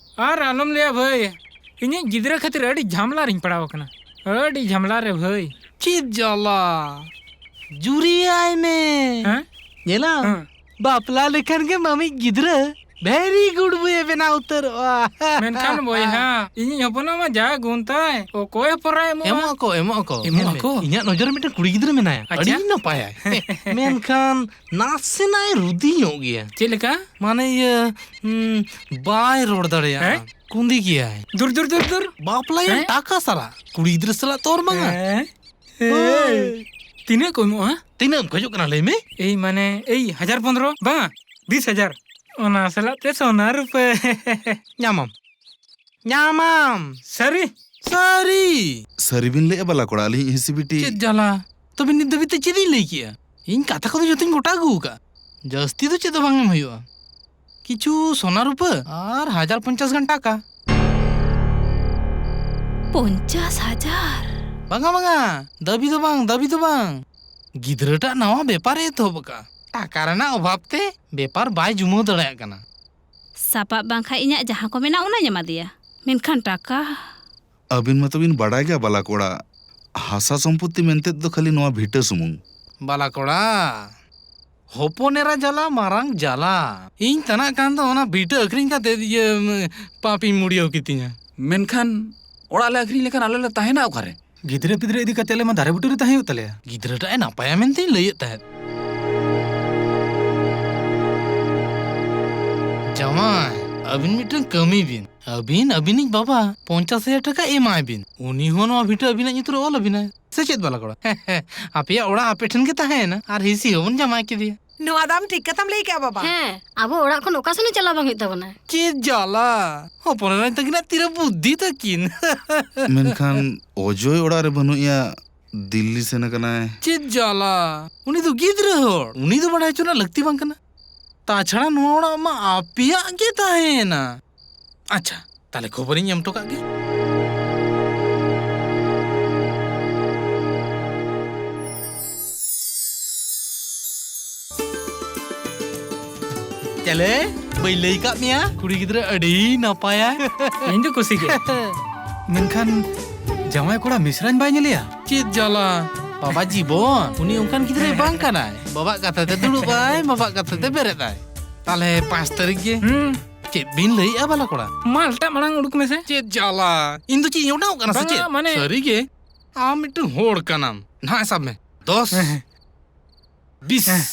ᱟᱨ ᱟᱞᱚᱢ ᱞᱟᱹᱭᱟ ᱵᱷᱟᱹᱭ, ᱤᱧᱤᱡ ᱜᱤᱫᱽᱨᱟᱹ ᱠᱷᱟᱹᱛᱤᱨ ᱟᱹᱰᱤ ᱡᱷᱟᱢᱞᱟ ᱨᱤᱧ ᱯᱟᱲᱟᱣ ᱟᱠᱟᱱᱟ, ᱟᱹᱰᱤ ᱡᱷᱟᱢᱞᱟ ᱨᱮ ᱵᱷᱟᱹᱭ᱾ ᱪᱮᱫ ᱡᱟᱞᱟ! ᱡᱩᱨᱤᱭᱟᱭ ᱢᱮ᱾ ᱦᱮᱸ? ᱧᱮᱞᱟᱢ, ᱦᱮᱸ᱾ ᱵᱟᱯᱞᱟ ᱞᱮᱠᱷᱟᱱ ᱜᱮ ᱟᱢᱤᱡ ᱜᱤᱫᱽᱨᱟᱹ ᱵᱷᱮᱨᱤ ᱜᱩᱰ ᱵᱚᱭᱮ ᱵᱮᱱᱟᱣ ᱩᱛᱟᱹᱨᱚᱜᱼᱟ᱾ ᱢᱮᱱᱠᱷᱟᱱ ᱵᱚᱭᱦᱟ, ᱤᱧᱤᱡ ᱦᱚᱯᱚᱱᱟᱜ ᱢᱟ ᱡᱟ ᱜᱩᱱ ᱛᱟᱭ, ᱚᱠᱚᱭ ᱦᱚᱯᱚᱱ ᱨᱮ ᱮᱢᱚᱜᱼᱟ? ᱮᱢᱚᱜ ᱟᱠᱚ, ᱮᱢᱚᱜ ᱟᱠᱚ᱾ ᱮᱢᱚᱜ ᱧᱮᱞ ᱢᱮ, ᱟᱠᱚ? ᱤᱧᱟᱹᱜ ᱱᱚᱡᱚᱨ ᱨᱮ ᱢᱤᱫᱴᱟᱝ ᱠᱩᱲᱤ ᱜᱤᱫᱽᱨᱟᱹ ᱢᱮᱱᱟᱭᱟ᱾ ᱟᱪᱪᱷᱟ᱾ ᱟᱹᱰᱤ ᱱᱟᱯᱟᱭᱟᱭ᱾ ᱢᱮᱱᱠᱷᱟᱱ ᱱᱟᱥᱮᱱᱟᱜ ᱮ ᱨᱩᱫᱤ ᱧᱚᱜ ᱜᱮᱭᱟ᱾ ᱪᱮᱫ ᱞᱮᱠᱟ? ᱢᱟᱱᱮ ᱤᱭᱟᱹ, ᱩᱸ, ᱵᱟᱭ ᱨᱚᱲ ᱫᱟᱲᱮᱭᱟᱜᱼᱟ᱾ ᱦᱮᱸ? ᱠᱩᱸᱫᱤ ᱜᱮᱭᱟᱭ᱾ ᱫᱩᱨ, ᱫᱩᱨ, ᱫᱩᱨ, ᱫᱩᱨ᱾ ᱵᱟᱯᱞᱟᱭᱮᱱ ᱦᱮᱸ? ᱴᱟᱠᱟ ᱥᱟᱞᱟᱜ, ᱠᱩᱲᱤ ᱜᱤᱫᱽᱨᱟᱹ ᱥᱟᱞᱟᱜ ᱛᱚᱨ ᱵᱟᱝᱟ᱾ ᱦᱮᱸ? ᱦᱳᱭ᱾ ᱛᱤᱱᱟᱹᱜ ᱠᱚ ᱮᱢᱚᱜᱼᱟ? ᱛᱤᱱᱟᱹᱜ ᱮᱢ ᱠᱷᱚᱡᱚᱜ ᱠᱟᱱᱟ ᱞᱟᱹᱭ ᱢᱮ? ᱮᱭ ᱢᱟᱱᱮ, ᱮᱭ ᱦᱟᱡᱟᱨ ᱯᱚᱱᱫᱽᱨᱚ, ᱵᱟᱝᱟ, ᱵᱤᱥ ᱦᱟᱡᱟᱨ᱾ ᱚᱱᱟ ᱥᱟᱞᱟᱜ ᱛᱮ ᱥᱚᱱᱟ ᱨᱩᱯᱟᱹ᱾ ᱧᱟᱢᱟᱢ᱾ ᱧᱟᱢᱟᱢ᱾ ᱥᱟᱹᱨᱤ? ᱥᱟᱹᱨᱤ᱾ ᱥᱟᱹᱨᱤ ᱵᱤᱱ ᱞᱟᱹᱭᱮᱫᱼᱟ ᱵᱟᱞᱟ ᱠᱚᱲᱟ, ᱟᱹᱞᱤᱧ ᱦᱤᱥᱤ ᱵᱤᱴᱤ? ᱪᱮᱫ ᱡᱟᱞᱟ? ᱛᱚᱵᱮ ᱱᱤᱛ ᱫᱷᱟᱹᱵᱤᱡ ᱛᱮ ᱪᱮᱫ ᱤᱧ ᱞᱟᱹᱭ ᱠᱮᱜᱼᱟ? ᱤᱧ ᱠᱟᱛᱷᱟ ᱠᱚᱫᱚ ᱡᱚᱛᱚᱧ ᱜᱚᱴᱟ ᱟᱹᱜᱩ ᱟᱠᱟᱫ᱾ ᱡᱟᱹᱥᱛᱤ ᱫᱚ ᱪᱮᱫ ᱦᱚᱸ ᱵᱟᱝ ᱮᱢ ᱦᱩᱭᱩᱜᱼᱟ᱾ ᱠᱤᱪᱷᱩ ᱥᱚᱱᱟ ᱨᱩᱯᱟᱹ ᱟᱨ ᱦᱟᱡᱟᱨ ᱯᱚᱧᱪᱟᱥ ᱜᱟᱱ ᱴᱟᱠᱟ᱾ ᱯᱚᱧᱪᱟᱥ ᱦᱟᱡᱟᱨ? ᱵᱟᱝᱟ, ᱵᱟᱝᱟ, ᱫᱟᱹᱵᱤ ᱫᱚ ᱵᱟᱝ, ᱫᱟᱹᱵᱤ ᱫᱚ ᱵᱟᱝ᱾ ᱜᱤᱫᱽᱨᱟᱹᱴᱟᱜ ᱱᱟᱣᱟ ᱵᱮᱯᱟᱨ ᱮ ᱮᱛᱚᱦᱚᱵ ᱟᱠᱟᱫᱼᱟ᱾ ᱴᱟᱠᱟ ᱨᱮᱱᱟᱜ ᱚᱵᱷᱟᱵ ᱛᱮ ᱵᱮᱯᱟᱨ ᱵᱟᱭ ᱡᱩᱢᱟᱹᱣ ᱫᱟᱲᱮᱭᱟᱜ ᱠᱟᱱᱟ᱾ ᱥᱟᱯᱟᱵ ᱵᱟᱝᱠᱷᱟᱱ ᱤᱧᱟᱜ ᱡᱟᱦᱟᱸ ᱠᱚ ᱢᱮᱱᱟᱜ, ᱚᱱᱟᱧ ᱮᱢᱟ ᱫᱮᱭᱟ᱾ ᱢᱮᱱᱠᱷᱟᱱ ᱴᱟᱠᱟ? ᱟᱹᱵᱤᱱ ᱢᱟᱛᱚ ᱵᱤᱱ ᱵᱟᱰᱟᱭ ᱜᱮᱭᱟ ᱵᱟᱞᱟ ᱠᱚᱲᱟ, ᱦᱟᱥᱟ ᱥᱚᱢᱯᱚᱛᱤ ᱢᱮᱱᱛᱮ ᱫᱚ ᱠᱷᱟᱹᱞᱤ ᱱᱚᱣᱟ ᱵᱷᱤᱴᱟᱹ ᱥᱩᱢᱩᱝ᱾ ᱵᱟᱞᱟ ᱠᱚᱲᱟ, ᱦᱚᱯᱚᱱ ᱮᱨᱟ ᱡᱟᱞᱟ ᱢᱟᱨᱟᱝ ᱡᱟᱞᱟ᱾ ᱤᱧ ᱛᱟᱱᱟᱜ ᱠᱷᱟᱱ ᱫᱚ ᱚᱱᱟ ᱵᱷᱤᱴᱟᱹ ᱟᱹᱠᱷᱨᱤᱧ ᱠᱟᱛᱮ ᱤᱭᱟᱹ, ᱯᱟᱯᱤᱧ ᱢᱩᱲᱤᱭᱟᱹᱣ ᱠᱤᱛᱤᱧᱟ᱾ ᱢᱮᱱᱠᱷᱟᱱ ᱚᱲᱟᱜ ᱞᱮ ᱟᱹᱠᱷᱨᱤᱧ ᱞᱮᱠᱷᱟᱱ ᱟᱞᱮ ᱞᱮ ᱛᱟᱦᱮᱱᱟ ᱚᱠᱟᱨᱮ? ᱜᱤᱫᱽᱨᱟᱹ ᱯᱤᱫᱽᱨᱟᱹ ᱤᱫᱤ ᱠᱟᱛᱮ ᱟᱞᱮ ᱢᱟ ᱫᱟᱨᱮ ᱵᱩᱴᱟᱹ ᱨᱮ ᱛᱟᱦᱮᱸ ᱦᱩᱭᱩᱜ ᱛᱟᱞᱮᱭᱟ᱾ ᱜᱤᱫᱽᱨᱟᱹᱴᱟᱜ ᱮ ᱱᱟᱯᱟᱭᱟ ᱢᱮᱱᱛᱮᱧ ᱞᱟᱹᱭᱮᱫ ᱛᱟᱦᱮᱸᱫ᱾ ᱡᱟᱶᱟᱭ, ᱟᱹᱵᱤᱱ ᱢᱤᱫᱴᱟᱝ ᱠᱟᱹᱢᱤ ᱵᱤᱱ᱾ ᱟᱹᱵᱤᱱ ᱟᱹᱵᱤᱱᱤᱡ ᱵᱟᱵᱟ ᱯᱚᱧᱪᱟᱥ ᱦᱟᱡᱟᱨ ᱴᱟᱠᱟ ᱮᱢᱟᱭ ᱵᱤᱱ᱾ ᱩᱱᱤ ᱦᱚᱸ ᱱᱚᱣᱟ ᱵᱷᱤᱴᱟᱹ ᱟᱹᱵᱤᱱᱟᱜ ᱧᱩᱛᱩᱢ ᱨᱮ ᱚᱞ ᱟᱹᱵᱤᱱᱟᱭ᱾ ᱥᱮ ᱪᱮᱫ ᱵᱟᱞᱟ ᱠᱚᱲᱟ? ᱟᱯᱮᱭᱟᱜ ᱚᱲᱟᱜ ᱟᱯᱮ ᱴᱷᱮᱱ ᱜᱮ ᱛᱟᱦᱮᱸᱭᱮᱱᱟ ᱟᱨ ᱦᱤᱥᱤ ᱦᱚᱸᱵᱚᱱ ᱡᱟᱶᱟᱭ ᱠᱮᱫᱮᱭᱟ᱾ ᱱᱚᱣᱟ ᱫᱚ ᱟᱢ ᱴᱷᱤᱠ ᱠᱟᱛᱷᱟᱢ ᱞᱟᱹᱭ ᱠᱮᱜᱼᱟ, ᱵᱟᱵᱟ᱾ ᱦᱮᱸ, ᱟᱵᱚ ᱚᱲᱟᱜ ᱠᱷᱚᱱ ᱚᱠᱟ ᱥᱮᱱ ᱦᱚᱸ ᱪᱟᱞᱟᱣ ᱵᱟᱝ ᱦᱩᱭᱩᱜ ᱛᱟᱵᱚᱱᱟ᱾ ᱪᱮᱫ ᱡᱟᱞᱟ! ᱦᱚᱯᱚᱱ ᱮᱨᱟᱧ ᱛᱟᱹᱠᱤᱱᱟᱜ ᱛᱤᱨᱮ ᱵᱩᱫᱽᱫᱷᱤ ᱛᱟᱹᱠᱤᱱ᱾ ᱢᱮᱱᱠᱷᱟᱱ ᱚᱡᱚᱭ ᱚᱲᱟᱜ ᱨᱮ ᱵᱟᱹᱱᱩᱜ ᱮᱭᱟ, ᱫᱤᱞᱞᱤ ᱥᱮᱱ ᱟᱠᱟᱱᱟᱭ᱾ ᱪᱮᱫ ᱡᱟᱞᱟ! ᱩᱱᱤ ᱫᱚ ᱜᱤᱫᱽᱨᱟᱹ ᱦᱚᱲ, ᱩᱱᱤ ᱫᱚ ᱵᱟᱲᱟᱭ ᱦᱚᱪᱚ ᱨᱮᱱᱟᱜ ᱞᱟᱹᱠᱛᱤ ᱵᱟᱝ ᱠᱟᱱᱟ᱾ ᱛᱟᱪᱷᱟᱲᱟ ᱱᱚᱣᱟ ᱚᱲᱟᱜ ᱢᱟ ᱟᱯᱮᱭᱟᱜ ᱜᱮ ᱛᱟᱦᱮᱸᱭᱮᱱᱟ᱾ ᱟᱪᱪᱷᱟ, ᱛᱟᱦᱞᱮ ᱠᱷᱚᱵᱚᱨᱤᱧ ᱮᱢ ᱦᱚᱴᱚ ᱠᱟᱜ ᱜᱮ᱾ ᱪᱮᱞᱮ, ᱵᱟᱹᱧ ᱞᱟᱹᱭ ᱠᱟᱜ ᱢᱮᱭᱟ, ᱠᱩᱲᱤ ᱜᱤᱫᱽᱨᱟᱹ ᱟᱹᱰᱤ ᱱᱟᱯᱟᱭᱟ᱾ ᱤᱧ ᱫᱚ ᱠᱩᱥᱤ ᱜᱮ᱾ ᱢᱮᱱᱠᱷᱟᱱ ᱡᱟᱶᱟᱭ ᱠᱚᱲᱟ ᱢᱤᱥᱨᱟᱧ ᱵᱟᱭ ᱧᱮᱞᱮᱭᱟ? ᱪᱮᱫ ᱡᱟᱞᱟ! ᱵᱟᱵᱟ ᱡᱤᱵᱚᱱ, ᱩᱱᱤ ᱚᱱᱠᱟᱱ ᱜᱤᱫᱽᱨᱟᱹᱭ ᱵᱟᱝ ᱠᱟᱱᱟᱭ᱾ ᱵᱟᱵᱟᱜ ᱠᱟᱛᱷᱟ ᱛᱮ ᱫᱩᱲᱩᱵ ᱟᱭ, ᱵᱟᱵᱟᱜ ᱠᱟᱛᱷᱟ ᱛᱮ ᱵᱮᱨᱮᱫ ᱟᱭ᱾ ᱛᱟᱦᱞᱮ ᱯᱟᱸᱪ ᱛᱟᱹᱨᱤᱠᱷ ᱜᱮ᱾ ᱦᱩᱸ᱾ ᱪᱮᱫ ᱵᱤᱱ ᱞᱟᱹᱭᱮᱜᱼᱟ ᱵᱟᱞᱟ ᱠᱚᱲᱟ? ᱢᱟᱞᱴᱟᱜ ᱢᱟᱲᱟᱝ ᱩᱰᱩᱠ ᱢᱮᱥᱮ᱾ ᱪᱮᱫ ᱡᱟᱞᱟ, ᱤᱧ ᱫᱚ ᱪᱮᱫ ᱤᱧ ᱚᱰᱟᱣᱚᱜ ᱠᱟᱱᱟ ᱥᱮ ᱵᱟᱝᱟ, ᱪᱮᱫ? ᱢᱟᱱᱮ ᱥᱟᱹᱨᱤ ᱜᱮ, ᱟᱢ ᱢᱤᱫᱴᱟᱝ ᱦᱚᱲ ᱠᱟᱱᱟᱢ᱾ ᱱᱟᱦᱟᱜ ᱥᱟᱵ ᱢᱮ, ᱫᱚᱥ, ᱦᱮᱸ, ᱦᱮᱸ᱾ ᱵᱤᱥ᱾ ᱦᱮᱸ᱾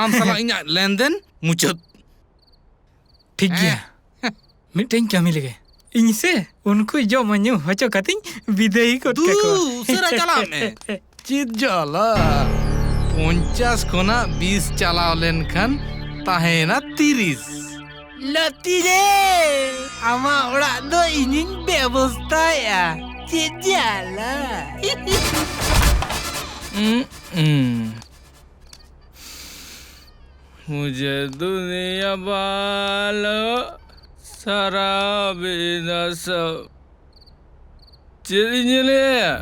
ᱟᱢ ᱥᱟᱞᱟᱜ ᱤᱧᱟᱹᱜ ᱞᱮᱱᱫᱮᱱ ᱢᱩᱪᱟᱹᱫ᱾ ᱴᱷᱤᱠ ᱜᱮᱭᱟ᱾ ᱦᱮᱸ᱾ ᱢᱤᱫᱴᱮᱱ ᱠᱟᱹᱢᱤ ᱞᱮᱜᱮ᱾ ᱤᱧ ᱥᱮ ᱩᱱᱠᱩ ᱡᱚᱢ ᱧᱩ ᱦᱚᱪᱚ ᱠᱟᱛᱮᱧ ᱵᱤᱫᱟᱹᱭ ᱜᱚᱫ ᱫᱩ, ᱠᱟᱠᱚᱣᱟ᱾ ᱩᱥᱟᱹᱨᱟ ᱪᱟᱞᱟᱜ ᱢᱮ᱾ ᱪᱮᱫ ᱡᱟᱞᱟ! ᱯᱚᱧᱪᱟᱥ ᱠᱷᱚᱱᱟᱜ ᱵᱤᱥ ᱪᱟᱞᱟᱣ ᱞᱮᱱᱠᱷᱟᱱ ᱛᱟᱦᱮᱸᱭᱮᱱᱟ ᱛᱤᱨᱤᱥ᱾ ᱞᱟᱹᱛᱤ ᱨᱮ, ᱟᱢᱟᱜ ᱚᱲᱟᱜ ᱫᱚ ᱤᱧᱤᱧ ᱵᱮᱵᱚᱥᱛᱷᱟᱭᱟ᱾ ᱪᱮᱫ ᱡᱟᱞᱟ! ᱩᱸ, ᱩᱸ᱾ मुझे दुनिया वालों शराबी नशा। ᱪᱮᱫ ᱤᱧ ᱧᱮᱞᱮᱜᱼᱟ?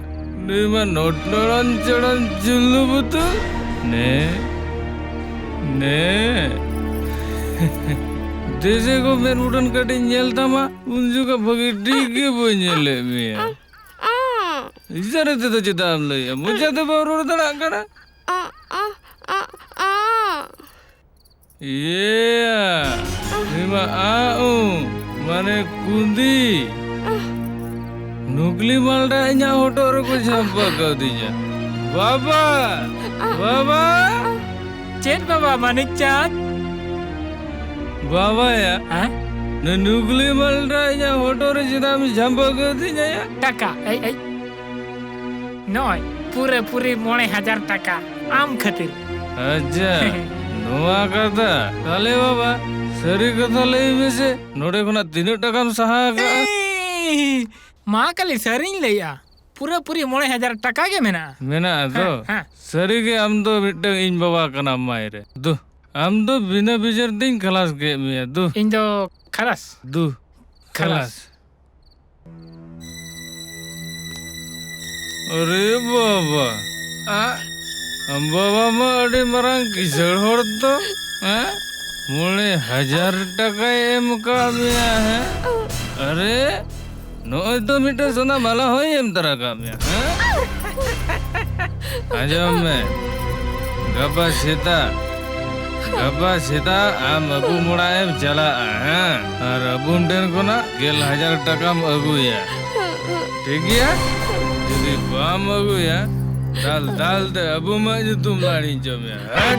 ᱱᱩᱭ ᱢᱟ ᱱᱚᱴᱱᱚᱲᱚᱱ ᱪᱚᱲᱚᱱ ᱪᱩᱞᱞᱩ ᱵᱩᱛᱩᱞ᱾ ᱱᱮ, ᱱᱮ᱾ ᱫᱮᱥᱮ ᱜᱳ, ᱢᱮᱫ ᱢᱩᱴᱷᱟᱹᱱ ᱠᱟᱹᱴᱤᱡ ᱧᱮᱞ ᱛᱟᱢᱟ, ᱩᱱ ᱡᱚᱠᱷᱟ ᱵᱷᱟᱹᱜᱤ ᱴᱷᱤᱠ ᱜᱮ ᱵᱟᱹᱧ ᱧᱮᱞᱮᱫ ᱢᱮᱭᱟ᱾ ᱤᱥᱟᱨᱟ ᱛᱮᱫᱚ ᱪᱮᱫᱟᱜ ᱮᱢ ᱞᱟᱹᱭᱮᱜᱼᱟ? ᱢᱚᱪᱟ ᱛᱮ ᱵᱟᱢ ᱨᱚᱲ ᱫᱟᱲᱮᱭᱟᱜ ᱠᱟᱱᱟ? ᱟ, ᱟ, ᱟ, ᱟ᱾ ᱤᱭᱟᱹ, ᱱᱩᱭ ᱢᱟ ᱟ ᱩ, ᱢᱟᱱᱮ ᱠᱩᱸᱫᱤ᱾ ᱱᱩᱠᱞᱤ ᱢᱟᱞᱰᱟ ᱤᱧᱟᱜ ᱦᱚᱴᱚᱜ ᱨᱮᱠᱚ ᱡᱷᱟᱢᱯᱟ ᱠᱟᱣᱫᱤᱧᱟ᱾ ᱵᱟᱵᱟ! ᱵᱟᱵᱟ! ᱪᱮᱫ ᱵᱟᱵᱟ, ᱢᱟᱱᱤᱠ ᱪᱟᱸᱫ? ᱵᱟᱵᱟᱭᱟ, ᱦᱮᱸ? ᱱᱩᱭ ᱱᱩᱠᱞᱤ ᱢᱟᱞᱰᱟ ᱤᱧᱟᱜ ᱦᱚᱴᱚᱜ ᱨᱮ ᱪᱮᱫᱟᱜ ᱮᱢ ᱡᱷᱟᱢᱯᱟ ᱠᱟᱣᱫᱤᱧᱟ ᱭᱟ? ᱴᱟᱠᱟ, ᱮᱭ, ᱮᱭ᱾ ᱱᱚᱜᱼᱚᱭ, ᱯᱩᱨᱟᱹ ᱯᱩᱨᱤ ᱢᱚᱬᱮ ᱦᱟᱡᱟᱨ ᱴᱟᱠᱟ, ᱟᱢ ᱠᱷᱟᱹᱛᱤᱨ᱾ ᱟᱪᱪᱷᱟ, ᱱᱚᱣᱟ ᱠᱟᱛᱷᱟ᱾ ᱛᱟᱦᱞᱮ ᱵᱟᱵᱟ, ᱥᱟᱹᱨᱤ ᱠᱟᱛᱷᱟ ᱞᱟᱹᱭ ᱢᱮᱥᱮ, ᱱᱚᱰᱮ ᱠᱷᱚᱱᱟᱜ ᱛᱤᱱᱟᱹᱜ ᱴᱟᱠᱟᱢ ᱥᱟᱦᱟ ᱟᱠᱟᱜᱼᱟ? ᱮᱭ! ᱢᱟ ᱠᱟᱞᱤ, ᱥᱟᱹᱨᱤᱧ ᱞᱟᱹᱭᱮᱜᱼᱟ, ᱯᱩᱨᱟᱹ ᱯᱩᱨᱤ ᱢᱚᱬᱮ ᱦᱟᱡᱟᱨ ᱴᱟᱠᱟ ᱜᱮ ᱢᱮᱱᱟᱜᱼᱟ᱾ ᱢᱮᱱᱟᱜᱼᱟ ᱛᱚ? ᱦᱮᱸ, ᱦᱮᱸ᱾ ᱥᱟᱹᱨᱤ ᱜᱮ ᱟᱢ ᱫᱚ ᱢᱤᱫᱴᱟᱝ ᱤᱧ ᱵᱟᱵᱟ ᱠᱟᱱᱟᱢ ᱢᱟᱭᱨᱮ᱾ ᱫᱩ, ᱟᱢ ᱫᱚ ᱵᱤᱱᱟᱹ ᱵᱤᱪᱟᱹᱨ ᱛᱤᱧ ᱠᱷᱟᱞᱟᱥ ᱠᱮᱫ ᱢᱮᱭᱟ᱾ ᱫᱩ᱾ ᱤᱧ ᱫᱚ ᱠᱷᱟᱞᱟᱥ᱾ ᱫᱩ, ᱠᱷᱟᱞᱟᱥ᱾ ᱠᱷᱟᱞᱟᱥ᱾ ᱟᱨᱮ ᱵᱟᱵᱟ, ᱟ? ᱟᱢ ᱵᱟᱵᱟ ᱢᱟ ᱟᱹᱰᱤ ᱢᱟᱨᱟᱝ ᱠᱤᱥᱟᱹᱬ ᱦᱚᱲ ᱫᱚ, ᱦᱮᱸ? ᱢᱚᱬᱮ ᱦᱟᱡᱟᱨ ᱴᱟᱠᱟᱭ ᱮᱢ ᱠᱟᱜ ᱢᱮᱭᱟ, ᱦᱮᱸ? ᱟᱨᱮ, ᱱᱚᱜᱼᱚᱭ ᱛᱚ ᱢᱤᱫᱴᱟᱝ ᱥᱚᱱᱟ ᱢᱟᱞᱟ ᱦᱚᱸᱭ ᱮᱢ ᱛᱟᱨᱟ ᱠᱟᱜ ᱢᱮᱭᱟ, ᱦᱮᱸ? ᱟᱸᱡᱚᱢ ᱢᱮ, ᱜᱟᱯᱟ ᱥᱮᱛᱟᱜ ᱜᱟᱯᱟ ᱥᱮᱛᱟᱜ ᱟᱢ ᱟᱹᱵᱩᱢ ᱚᱲᱟᱜ ᱮᱢ ᱪᱟᱞᱟᱜᱼᱟ, ᱦᱮᱸ? ᱟᱨ ᱟᱹᱵᱩᱢ ᱴᱷᱮᱱ ᱠᱷᱚᱱᱟᱜ ᱜᱮᱞ ᱦᱟᱡᱟᱨ ᱴᱟᱠᱟᱢ ᱟᱹᱜᱩᱭᱟ, ᱴᱷᱤᱠ ᱜᱮᱭᱟ? ᱡᱩᱫᱤ ᱵᱟᱢ ᱟᱹᱜᱩᱭᱟ, ᱫᱟᱞ ᱫᱟᱞ ᱛᱮ ᱟᱹᱵᱩᱢᱟᱜ ᱧᱩᱛᱩᱢ ᱞᱟᱲᱤᱧ ᱪᱚ ᱢᱮᱭᱟ, ᱦᱟᱴ!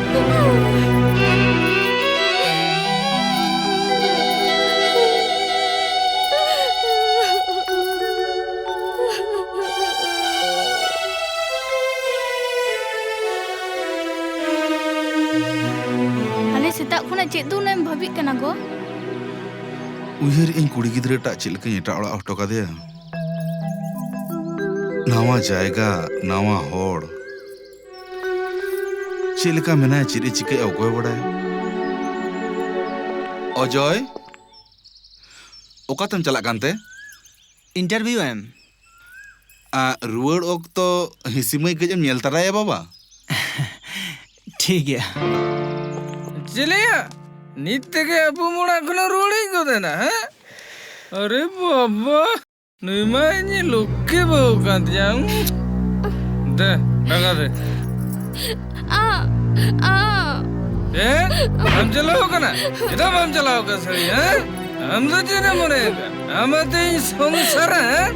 ᱟᱞᱮ ᱥᱮᱛᱟᱜ ᱠᱷᱚᱱᱟᱜ ᱪᱮᱫ ᱫᱚ ᱩᱱᱟᱹᱜ ᱮᱢ ᱵᱷᱟᱹᱵᱤᱜ ᱠᱟᱱᱟ ᱜᱚ? ᱩᱭᱦᱟᱹᱨᱮᱫ ᱟᱹᱧ ᱠᱩᱲᱤ ᱜᱤᱫᱽᱨᱟᱹᱴᱟᱜ ᱪᱮᱫ ᱞᱮᱠᱟᱧ ᱮᱴᱟᱜ ᱚᱲᱟᱜ ᱦᱚᱴᱚ ᱠᱟᱫᱮᱭᱟ᱾ ᱱᱟᱣᱟ ᱡᱟᱭᱜᱟ, ᱱᱟᱣᱟ ᱦᱚᱲ᱾ ᱪᱮᱫ ᱞᱮᱠᱟ ᱢᱮᱱᱟᱭᱟ, ᱪᱮᱫ ᱮ ᱪᱤᱠᱟᱹᱭᱟ, ᱚᱠᱚᱭ ᱵᱟᱲᱟᱭᱟ? ᱚᱡᱚᱭ, ᱚᱠᱟᱛᱮᱢ ᱪᱟᱞᱟᱜ ᱠᱟᱱᱛᱮ? ᱤᱱᱴᱟᱨᱵᱷᱤᱭᱩ ᱮᱢ᱾ ᱟ, ᱨᱩᱣᱟᱹᱲ ᱚᱠᱛᱚ ᱦᱤᱥᱤ ᱢᱟᱹᱭ ᱠᱟᱹᱡ ᱮᱢ ᱧᱮᱞ ᱛᱟᱨᱟᱭᱟ ᱵᱟᱵᱟ᱾ ᱴᱷᱤᱠ ᱜᱮᱭᱟ᱾ ᱪᱮᱞᱮᱭᱟ, ᱱᱤᱛ ᱛᱮᱜᱮ ᱟᱹᱵᱩᱢ ᱚᱲᱟᱜ ᱠᱷᱚᱱᱮᱢ ᱨᱩᱣᱟᱹᱲ ᱦᱮᱡ ᱜᱚᱫ ᱮᱱᱟ, ᱦᱮᱸ? ᱟᱨᱮ ᱵᱟᱵᱟ, ᱱᱩᱭ ᱢᱟ ᱤᱧᱤᱡ ᱞᱚᱠᱠᱷᱤ ᱵᱟᱹᱦᱩ ᱠᱟᱱ ᱛᱤᱧᱟ᱾ ᱫᱮ, ᱴᱟᱠᱟ ᱫᱮ᱾ ᱟ, ᱟ᱾ ᱮ? ᱵᱟᱢ ᱪᱟᱞᱟᱣ ᱠᱟᱱᱟ? ᱪᱮᱫᱟᱜ ᱵᱟᱢ ᱪᱟᱞᱟᱣ ᱠᱟᱱᱟ ᱥᱟᱹᱨᱤ, ᱦᱮᱸ? ᱟᱢ ᱫᱚ ᱪᱮᱫ ᱮᱢ ᱢᱚᱱᱮ ᱠᱟᱜ? ᱟᱢ ᱟᱛᱮ ᱤᱧ ᱥᱚᱝᱥᱟᱨᱟ, ᱦᱮᱸ?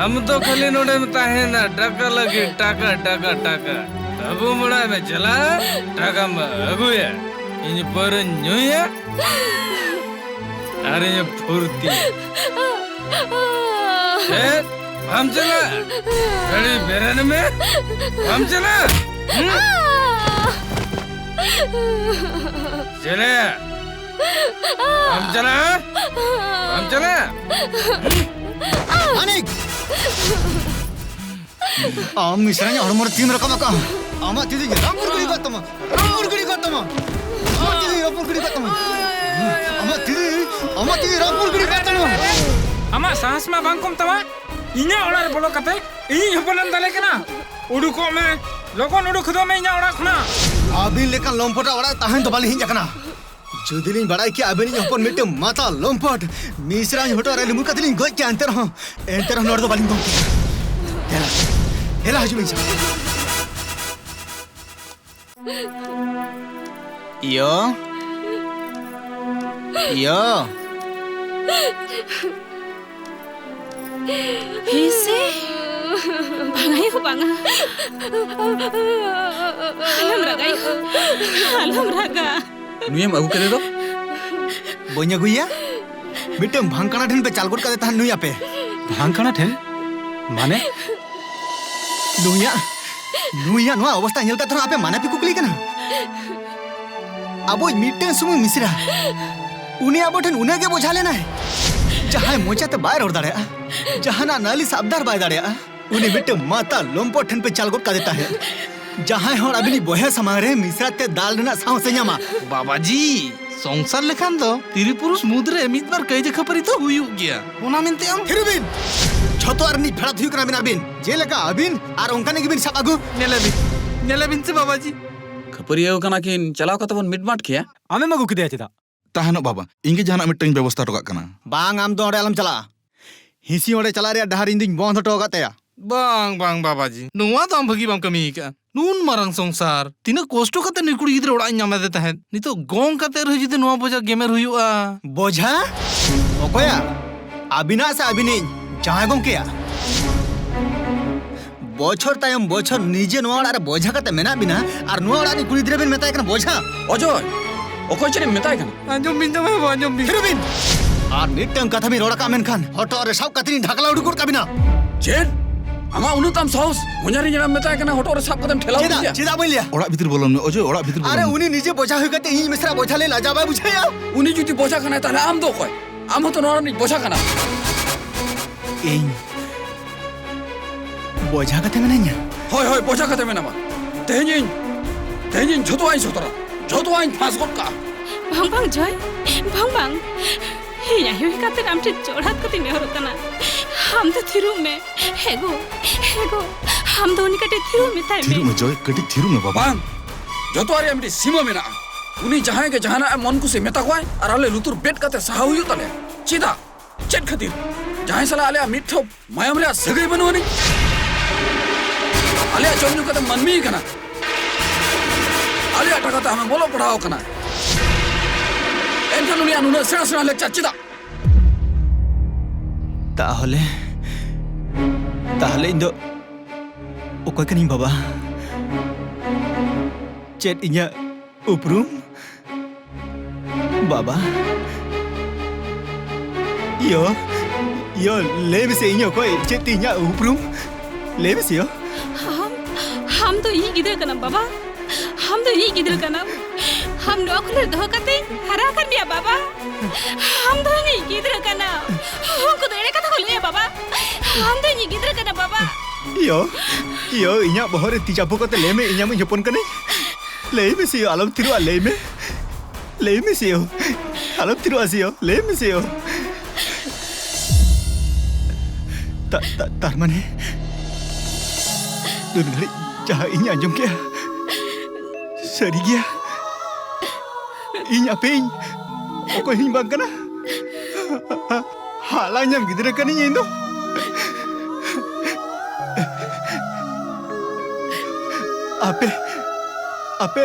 ᱟᱢ ᱫᱚ ᱠᱷᱟᱹᱞᱤ ᱱᱚᱰᱮᱢ ᱛᱟᱦᱮᱱᱟ, ᱴᱟᱠᱟ ᱞᱟᱹᱜᱤᱫ, ᱴᱟᱠᱟ, ᱴᱟᱠᱟ, ᱴᱟᱠᱟ᱾ ᱟᱹᱵᱩᱢ ᱚᱲᱟᱜ ᱮᱢ ᱪᱟᱞᱟᱜᱼᱟ, ᱴᱟᱠᱟᱢ ᱟᱹᱜᱩᱭᱟ, ᱤᱧ ᱯᱟᱹᱣᱨᱟᱹᱧ ᱧᱩᱭᱟ, ᱟᱨᱤᱧ ᱯᱷᱩᱨᱛᱤ᱾ ᱪᱮᱫ? ᱵᱟᱢ ᱪᱟᱞᱟᱜ? ᱜᱟᱹᱰᱤ ᱵᱮᱨᱮᱫ ᱢᱮ᱾ ᱵᱟᱢ ᱪᱟᱞᱟᱜ? ᱦᱩᱸ? ᱪᱮᱞᱮ? ᱵᱟᱢ ᱪᱟᱞᱟᱜ? ᱵᱟᱢ ᱪᱟᱞᱟᱜ? ᱢᱟᱱᱤᱠ! ᱟᱢ ᱢᱤᱥᱨᱟᱧᱟᱜ ᱦᱚᱲᱢᱚ ᱨᱮ ᱛᱤᱢ ᱨᱟᱠᱟᱵ ᱟᱠᱟᱫᱼᱟ᱾ ᱟᱢᱟᱜ ᱛᱤ ᱫᱚᱧ ᱨᱟᱹᱯᱩᱫ ᱜᱤᱰᱤ ᱠᱟᱜ ᱛᱟᱢᱟ᱾ ᱨᱟᱹᱯᱩᱫ ᱜᱤᱰᱤ ᱠᱟᱜ ᱛᱟᱢᱟ᱾ ᱟᱢᱟᱜ ᱛᱤ ᱫᱚᱧ ᱨᱟᱹᱯᱩᱫ ᱜᱤᱰᱤ ᱠᱟᱜ ᱛᱟᱢᱟ᱾ ᱟᱢᱟᱜ ᱛᱤ ᱫᱚᱧ, ᱟᱢᱟᱜ ᱛᱤ ᱫᱚᱧ ᱨᱟᱹᱯᱩᱫ ᱜᱤᱰᱤ ᱠᱟᱜ ᱛᱟᱢᱟ᱾ ᱟᱢᱟᱜ ᱥᱟᱦᱟᱥ ᱢᱟ ᱵᱟᱝ ᱠᱚᱢ ᱛᱟᱢᱟ᱾ ᱤᱧᱟᱹᱜ ᱚᱲᱟᱜ ᱨᱮ ᱵᱚᱞᱚ ᱠᱟᱛᱮ ᱤᱧᱤᱡ ᱦᱚᱯᱚᱱᱮᱢ ᱫᱟᱞᱮ ᱠᱟᱱᱟ᱾ ᱩᱰᱩᱠᱚᱜ ᱢᱮ, ᱞᱚᱜᱚᱱ ᱩᱰᱩᱠ ᱦᱚᱫᱚᱜ ᱢᱮ ᱤᱧᱟᱹᱜ ᱚᱲᱟᱜ ᱠᱷᱚᱱᱟᱜ᱾ ᱟᱹᱵᱤᱱ ᱞᱮᱠᱟᱱ ᱞᱚᱢᱯᱚᱴᱟᱜ ᱚᱲᱟᱜ ᱨᱮ ᱛᱟᱦᱮᱱ ᱫᱚ ᱵᱟᱹᱞᱤᱧ ᱦᱮᱡ ᱟᱠᱟᱱᱟ᱾ ᱡᱩᱫᱤ ᱞᱤᱧ ᱵᱟᱲᱟᱭ ᱠᱮᱭᱟ ᱟᱵᱮᱱᱤᱡ ᱦᱚᱯᱚᱱ ᱢᱤᱫᱴᱟᱝ ᱢᱟᱛᱟᱞ ᱞᱚᱢᱯᱚᱴ, ᱢᱤᱥᱨᱟᱧ ᱦᱚᱴᱚᱜ ᱨᱮ ᱞᱩᱢᱩᱨ ᱠᱟᱛᱮ ᱞᱤᱧ ᱜᱚᱡ ᱠᱮᱭᱟ, ᱮᱱᱛᱮ ᱨᱮᱦᱚᱸ, ᱮᱱᱛᱮ ᱨᱮᱦᱚᱸ ᱱᱚᱰᱮ ᱫᱚ ᱵᱟᱹᱞᱤᱧ ᱫᱚᱱ ᱠᱮᱭᱟ᱾ ᱫᱮᱞᱟ, ᱫᱮᱞᱟ ᱦᱤᱡᱩᱜ ᱵᱤᱱ ᱥᱮ᱾ ᱤᱭᱳ᱾ ᱤᱭᱳ᱾ ᱦᱤᱥᱤ᱾ ᱵᱟᱝ ᱟᱭᱳ, ᱵᱟᱝᱟ᱾ ᱟᱞᱚᱢ ᱨᱟᱜᱟ ᱟᱭᱳ᱾ ᱟᱞᱚᱢ ᱨᱟᱜᱟ᱾ ᱱᱩᱭᱮᱢ ᱟᱹᱜᱩ ᱠᱮᱫᱮ ᱫᱚ? ᱵᱟᱹᱧ ᱟᱹᱜᱩᱭᱟ᱾ ᱢᱤᱫᱴᱟᱝ ᱵᱷᱟᱝᱠᱟᱲᱟ ᱴᱷᱮᱱ ᱯᱮ ᱪᱟᱞ ᱜᱚᱫ ᱠᱟᱫᱮ ᱛᱟᱦᱮᱸᱫ ᱱᱩᱭ ᱟᱯᱮ᱾ ᱵᱷᱟᱝᱠᱟᱲᱟ ᱴᱷᱮᱱ? ᱢᱟᱱᱮ? ᱱᱩᱭᱟᱜ, ᱱᱩᱭᱟᱜ ᱱᱚᱣᱟ ᱚᱵᱚᱥᱛᱟ ᱧᱮᱞ ᱠᱟᱛᱮ ᱨᱮᱦᱚᱸ ᱟᱯᱮ ᱢᱟᱱᱟ ᱯᱮ ᱠᱩᱠᱞᱤ ᱠᱟᱱᱟ? ᱟᱵᱚᱭᱤᱡ ᱢᱤᱫᱴᱟᱝ ᱥᱩᱢᱩᱝ ᱢᱤᱥᱨᱟ, ᱩᱱᱤ ᱟᱵᱚ ᱴᱷᱮᱱ ᱩᱱᱟᱹᱜ ᱜᱮ ᱵᱚᱡᱷᱟ ᱞᱮᱱᱟᱭ, ᱡᱟᱦᱟᱸᱭ ᱢᱚᱪᱟᱛᱮ ᱵᱟᱭ ᱨᱚᱲ ᱫᱟᱲᱮᱭᱟᱜᱼᱟ, ᱡᱟᱦᱟᱱᱟᱜ ᱱᱟᱹᱞᱤᱥ ᱟᱵᱫᱟᱨ ᱵᱟᱭ ᱫᱟᱲᱮᱭᱟᱜᱼᱟ, ᱩᱱᱤ ᱢᱤᱫᱴᱟᱝ ᱢᱟᱛᱟᱞ ᱞᱚᱢᱯᱚᱴ ᱴᱷᱮᱱ ᱯᱮ ᱪᱟᱞ ᱜᱚᱫ ᱠᱟᱫᱮ ᱛᱟᱦᱮᱸᱫ᱾ ᱡᱟᱦᱟᱸᱭ ᱦᱚᱲ ᱟᱹᱵᱤᱱᱤᱡ ᱵᱚᱭᱦᱟ ᱥᱟᱢᱟᱝ ᱨᱮ ᱢᱤᱥᱨᱟ ᱛᱮ ᱫᱟᱞ ᱨᱮᱱᱟᱜ ᱥᱟᱦᱚᱥ ᱮ ᱧᱟᱢᱟ᱾ ᱵᱟᱵᱟᱡᱤ, ᱥᱚᱝᱥᱟᱨ ᱞᱮᱠᱷᱟᱱ ᱫᱚ ᱛᱤᱨᱤ ᱯᱩᱨᱩᱥ ᱢᱩᱫᱽᱨᱮ ᱢᱤᱫ ᱵᱟᱨ ᱠᱟᱹᱭᱡᱟᱹ ᱠᱷᱟᱹᱯᱟᱹᱨᱤ ᱫᱚ ᱦᱩᱭᱩᱜ ᱜᱮᱭᱟ᱾ ᱚᱱᱟ ᱢᱮᱱᱛᱮ ᱟᱢ ᱛᱷᱤᱨ ᱵᱤᱱ! ᱡᱷᱚᱛᱚ ᱟᱨ ᱨᱤᱱᱤᱡ ᱯᱷᱮᱰᱟᱛ ᱦᱩᱭᱩᱜ ᱠᱟᱱᱟ ᱢᱮᱱᱟᱜ ᱵᱤᱱ, ᱡᱮᱞᱮᱠᱟ ᱟᱹᱵᱤᱱ ᱟᱨ ᱚᱱᱠᱟᱱᱤᱡ ᱜᱮᱵᱤᱱ ᱥᱟᱵ ᱟᱹᱜᱩ᱾ ᱧᱮᱞᱮ ᱵᱤᱱ, ᱧᱮᱞᱮ ᱵᱤᱱ ᱥᱮ ᱵᱟᱵᱟᱡᱤ, ᱠᱷᱟᱹᱯᱟᱹᱨᱤᱭᱟᱹᱣ ᱠᱟᱱᱟ ᱠᱤᱱ, ᱪᱟᱞᱟᱣ ᱠᱟᱛᱮ ᱵᱚᱱ ᱢᱤᱫ ᱢᱟᱴ ᱠᱮᱭᱟ᱾ ᱟᱢᱮᱢ ᱟᱹᱜᱩ ᱠᱮᱫᱮᱭᱟ ᱪᱮᱫᱟᱜ? ᱛᱟᱦᱮᱱᱚᱜ ᱵᱟᱵᱟ, ᱤᱧ ᱜᱮ ᱡᱟᱦᱟᱱᱟᱜ ᱢᱤᱫᱴᱟᱝ ᱤᱧ ᱵᱮᱵᱚᱥᱛᱷᱟ ᱦᱚᱴᱚ ᱠᱟᱜ ᱠᱟᱱᱟ᱾ ᱵᱟᱝ, ᱟᱢ ᱫᱚ ᱚᱸᱰᱮ ᱟᱞᱚᱢ ᱪᱟᱞᱟᱜᱼᱟ᱾ ᱦᱤᱸᱥᱤ ᱚᱸᱰᱮ ᱪᱟᱞᱟᱜ ᱨᱮᱭᱟᱜ ᱰᱟᱦᱟᱨ ᱤᱧ ᱫᱩᱧ ᱵᱚᱱᱫᱷ ᱦᱚᱴᱚ ᱟᱠᱟᱫ ᱛᱟᱭᱟ᱾ ᱵᱟᱝ, ᱵᱟᱝ, ᱵᱟᱵᱟᱡᱤ, ᱱᱚᱣᱟ ᱫᱚ ᱟᱢ ᱵᱷᱟᱹᱜᱤ ᱵᱟᱢ ᱠᱟᱹᱢᱤ ᱟᱠᱟᱫᱼᱟ᱾ ᱱᱩᱱ ᱢᱟᱨᱟᱝ ᱥᱚᱝᱥᱟᱨ, ᱛᱤᱱᱟᱹᱜ ᱠᱚᱥᱴᱚ ᱠᱟᱛᱮ ᱱᱩᱭ ᱠᱩᱲᱤ ᱜᱤᱫᱽᱨᱟᱹ ᱚᱲᱟᱜ ᱤᱧ ᱧᱟᱢ ᱟᱫᱮ ᱛᱟᱦᱮᱸᱫ᱾ ᱱᱤᱛᱚᱜ ᱜᱚᱝ ᱠᱟᱛᱮ ᱨᱮᱦᱚᱸ ᱡᱩᱫᱤ ᱱᱚᱣᱟ ᱵᱚᱡᱷᱟ ᱜᱮᱢᱮᱨ ᱦᱩᱭᱩᱜᱼᱟ᱾ ᱵᱚᱡᱷᱟ? ᱚᱠᱚᱭᱟᱜ? ᱟᱹᱵᱤᱱᱟᱜ ᱥᱮ ᱟᱹᱵᱤᱱᱤᱡ ᱡᱟᱶᱟᱭ ᱜᱚᱝᱠᱮᱭᱟᱜ? ᱵᱚᱪᱷᱚᱨ ᱛᱟᱭᱚᱢ ᱵᱚᱪᱷᱚᱨ ᱱᱤᱡᱮ ᱱᱚᱣᱟ ᱚᱲᱟᱜ ᱨᱮ ᱵᱚᱡᱷᱟ ᱠᱟᱛᱮ ᱢᱮᱱᱟᱜ ᱵᱤᱱᱟ ᱟᱨ ᱱᱚᱣᱟ ᱚᱲᱟᱜ ᱨᱤᱱ ᱠᱩᱲᱤ ᱜᱤᱫᱽᱨᱟᱹ ᱵᱤᱱ ᱢᱮᱛᱟᱭ ᱠᱟᱱᱟ ᱵᱚᱡᱷᱟ? ᱚᱡᱚᱭ, ᱚᱠᱚᱭ ᱪᱮᱫ ᱮᱢ ᱢᱮᱛᱟᱭ ᱠᱟᱱᱟ? ᱟᱸᱡᱚᱢ ᱵᱤᱱ ᱡᱟᱶᱟᱭ ᱵᱟᱹᱵᱩ, ᱟᱸᱡᱚᱢ ᱵᱤᱱ᱾ ᱛᱷᱤᱨ ᱵᱤᱱ! ᱟᱨ ᱢᱤᱫᱴᱟᱝ ᱠᱟᱛᱷᱟ ᱵᱤᱱ ᱨᱚᱲ ᱟᱠᱟᱫ ᱢᱮᱱᱠᱷᱟᱱ ᱦᱚᱴᱚᱜ ᱨᱮ ᱥᱟᱵ ᱠᱟᱛᱮ ᱞᱤᱧ ᱰᱷᱟᱠᱞᱟ ᱩᱰᱩᱠ ᱜᱚᱫ ᱠᱟᱵᱤᱱᱟ᱾ ᱪᱮᱫ? ᱟᱢᱟᱜ ᱩᱱᱟᱹᱜ ᱛᱟᱢ ᱥᱟᱦᱚᱥ? ᱦᱚᱧᱦᱟᱨᱤᱧ ᱮᱨᱟᱢ ᱢᱮᱛᱟᱭ ᱠᱟᱱᱟ ᱦᱚᱴᱚᱜ ᱨᱮ ᱥᱟᱵ ᱠᱟᱛᱮᱢ ᱴᱷᱮᱞᱟᱣ ᱪᱮᱫᱟᱜ? ᱠᱮᱫᱮᱭᱟ? ᱪᱮᱫᱟᱜ ᱵᱟᱹᱧ ᱞᱟᱹᱭᱟ? ᱚᱲᱟᱜ ᱵᱷᱤᱛᱤᱨ ᱵᱚᱞᱚᱱ ᱢᱮ ᱚᱡᱚᱭ, ᱚᱲᱟᱜ ᱵᱷᱤᱛᱤᱨ ᱵᱚᱞᱚᱱ ᱟᱨᱮ, ᱢᱮ᱾ ᱩᱱᱤ ᱱᱤᱡᱮ ᱵᱚᱡᱷᱟ ᱦᱩᱭ ᱠᱟᱛᱮ ᱤᱧᱤᱡ ᱢᱤᱥᱨᱟ ᱵᱚᱡᱷᱟ ᱞᱟᱹᱭ ᱞᱟᱡᱟᱣ ᱵᱟᱭ ᱵᱩᱡᱷᱟᱹᱣᱮᱫᱼᱟ? ᱩᱱᱤ ᱡᱩᱫᱤ ᱵᱚᱡᱷᱟ ᱠᱟᱱᱟᱭ, ᱛᱟᱦᱞᱮ ᱟᱢ ᱫᱚ ᱚᱠᱚᱭ? ᱟᱢ ᱦᱚᱸᱛᱚ ᱱᱚᱣᱟ ᱨᱤᱱᱤᱡ ᱵᱚᱡᱷᱟ ᱠᱟᱱᱟᱢ᱾ ᱤᱧ ᱵᱚᱡᱷᱟ ᱠᱟᱛᱮ ᱢᱮᱱᱟᱧᱟ? ᱦᱳᱭ, ᱦᱳᱭ, ᱵᱚᱡᱷᱟ ᱠᱟᱛᱮ ᱢᱮᱱᱟᱢᱟ᱾ ᱛᱮᱦᱮᱧ ᱤᱧ, ᱛᱮᱦᱮᱧ ᱤᱧ ᱡᱷᱚᱛᱚᱣᱟᱜ ᱤᱧ ᱥᱚᱫᱚᱨᱟ, ᱡᱷᱚᱛᱚᱣᱟᱜ ᱤᱧ ᱯᱷᱟᱸᱥ ᱜᱚᱫ ᱠᱟᱜᱼᱟ᱾ ᱵᱟᱝ, ᱵᱟᱝ, ᱡᱚᱭ, ᱵᱟᱝ, ᱵᱟᱝ᱾ ᱤᱧ ᱟᱭᱳ ᱦᱩᱭ ᱠᱟᱛᱮ ᱟᱢ ᱴᱷᱮᱱ ᱡᱚᱲᱦᱟᱛ ᱠᱟᱛᱮᱧ ᱱᱮᱦᱚᱨᱚᱜ ᱠᱟᱱᱟ᱾ ᱟᱢ ᱫᱚ ᱛᱷᱤᱨᱚᱜ ᱢᱮ᱾ ᱦᱮᱸ ᱜᱳ, ᱦᱮᱸ ᱜᱳ, ᱟᱢ ᱫᱚ ᱩᱱᱤ ᱠᱟᱹᱴᱤᱡ ᱛᱷᱤᱨᱚᱜ ᱢᱮᱛᱟᱭ ᱢᱮ᱾ ᱛᱷᱤᱨᱚᱜ ᱢᱮ ᱡᱚᱭ, ᱠᱟᱹᱴᱤᱡ ᱛᱷᱤᱨᱚᱜ ᱢᱮ ᱵᱟᱵᱟ᱾ ᱵᱟᱝ, ᱡᱚᱛᱚᱣᱟᱜ ᱨᱮᱭᱟᱜ ᱢᱤᱫᱴᱤᱡ ᱥᱤᱢᱟᱹ ᱢᱮᱱᱟᱜᱼᱟ᱾ ᱩᱱᱤ ᱡᱟᱦᱟᱸᱭ ᱜᱮ ᱡᱟᱦᱟᱱᱟᱜ ᱮ ᱢᱚᱱ ᱠᱩᱥᱤ ᱢᱮᱛᱟ ᱠᱚᱣᱟᱭ ᱟᱨ ᱟᱞᱮ ᱞᱩᱛᱩᱨ ᱵᱮᱫ ᱠᱟᱛᱮ ᱥᱟᱦᱟᱣ ᱦᱩᱭᱩᱜ ᱛᱟᱞᱮᱭᱟ᱾ ᱪᱮᱫᱟᱜ? ᱪᱮᱫ ᱠᱷᱟᱹᱛᱤᱨ? ᱡᱟᱦᱟᱸᱭ ᱥᱟᱞᱟᱜ ᱟᱞᱮᱭᱟᱜ ᱢᱤᱫ ᱴᱷᱚᱯ ᱢᱟᱭᱟᱢ ᱨᱮᱭᱟᱜ ᱥᱟᱹᱜᱟᱹᱭ ᱵᱟᱹᱱᱩᱜ ᱟᱹᱱᱤᱡ? ᱟᱞᱮᱭᱟᱜ ᱡᱚᱢ ᱧᱩ ᱠᱟᱛᱮ ᱢᱟᱹᱱᱢᱤ ᱠᱟᱱᱟ᱾ ᱟᱞᱮᱭᱟᱜ ᱴᱟᱠᱟ ᱛᱮ ᱟᱢᱮᱢ ᱚᱞᱚᱜ ᱯᱟᱲᱦᱟᱣ ᱟᱠᱟᱱᱟ, ᱮᱱᱠᱷᱟᱱ ᱩᱱᱤᱭᱟᱜ ᱱᱩᱱᱟᱹᱜ ᱥᱮᱬᱟ ᱥᱮᱬᱟ lecture ᱪᱮᱫᱟᱜ? ᱛᱟᱦᱚᱞᱮ, ᱛᱟᱦᱚᱞᱮ ᱤᱧ ᱫᱚ ᱚᱠᱚᱭ ᱠᱟᱹᱱᱟᱹᱧ ᱵᱟᱵᱟ? ᱪᱮᱫ ᱤᱧᱟᱹᱜ ᱩᱯᱨᱩᱢ? ᱵᱟᱵᱟ? ᱭᱳ, ᱭᱳ, ᱞᱟᱹᱭ ᱢᱮᱥᱮ, ᱤᱧ ᱚᱠᱚᱭ? ᱪᱮᱫ ᱛᱮ ᱤᱧᱟᱹᱜ ᱩᱯᱨᱩᱢ? ᱞᱟᱹᱭ ᱢᱮᱥᱮ ᱭᱳ᱾ ᱟᱢ, ᱟᱢ ᱫᱚ ᱤᱧᱤᱡ ᱜᱤᱫᱽᱨᱟᱹ ᱠᱟᱱᱟᱢ ᱵᱟᱵᱟ᱾ ᱟᱢ ᱫᱚ ᱤᱧᱤᱡ ᱜᱤᱫᱽᱨᱟᱹ ᱠᱟᱱᱟᱢ᱾ ᱟᱢ ᱱᱚᱣᱟ ᱠᱷᱩᱞᱟᱹᱨ ᱫᱚᱦᱚ ᱠᱟᱛᱮᱧ ᱦᱟᱨᱟ ᱟᱠᱟᱫ ᱢᱮᱭᱟ ᱵᱟᱵᱟ᱾ ᱟᱢ ᱫᱚ ᱤᱧᱤᱡ ᱜᱤᱫᱽᱨᱟᱹ ᱠᱟᱱᱟᱢ᱾ ᱩᱱᱠᱩ ᱫᱚ ᱮᱲᱮ ᱠᱟᱛᱷᱟ ᱠᱚ ᱞᱟᱹᱭᱟ ᱵᱟᱵᱟ᱾ ᱟᱢ ᱫᱚ ᱤᱧᱤᱡ ᱜᱤᱫᱽᱨᱟᱹ ᱠᱟᱱᱟᱢ ᱵᱟᱵᱟ᱾ ᱭᱳ, ᱭᱳ, ᱤᱧᱟᱹᱜ ᱵᱚᱦᱚᱜ ᱨᱮ ᱛᱤ ᱪᱟᱯᱚ ᱠᱟᱛᱮ ᱞᱟᱹᱭ ᱢᱮ, ᱤᱧ ᱟᱢᱤᱡ ᱦᱚᱯᱚᱱ ᱠᱟᱹᱱᱟᱹᱧ? ᱞᱟᱹᱭ ᱢᱮ ᱥᱮ ᱭᱳ, ᱟᱞᱚᱢ ᱛᱷᱤᱨᱚᱜᱼᱟ, ᱞᱟᱹᱭ ᱢᱮ᱾ ᱞᱟᱹᱭ ᱢᱮ ᱥᱮ ᱭᱳ, ᱟᱞᱚᱢ ᱛᱷᱤᱨᱚᱜᱼᱟ ᱥᱮ ᱭᱳ, ᱞᱟᱹᱭ ᱢᱮ ᱥᱮ ᱭᱳ᱾ ᱛᱟ-, ᱛᱟ-, ᱛᱟᱨ ᱢᱟᱱᱮ, ᱱᱩᱱ ᱜᱷᱟᱹᱲᱤᱡ ᱡᱟᱦᱟᱸ ᱤᱧ ᱟᱸᱡᱚᱢ ᱠᱮᱜᱼᱟ, ᱥᱟᱹᱨᱤ ᱜᱮᱭᱟ᱾ ᱤᱧ ᱟᱯᱮ ᱤᱧ ᱚᱠᱚᱭ ᱦᱚᱸᱧ ᱵᱟᱝ ᱠᱟᱱᱟ᱾ ᱦᱟᱞᱟᱝ ᱧᱟᱢ ᱜᱤᱫᱽᱨᱟᱹ ᱠᱟᱹᱱᱟᱹᱧ ᱤᱧ ᱫᱚ᱾ ᱟᱯᱮ, ᱟᱯᱮ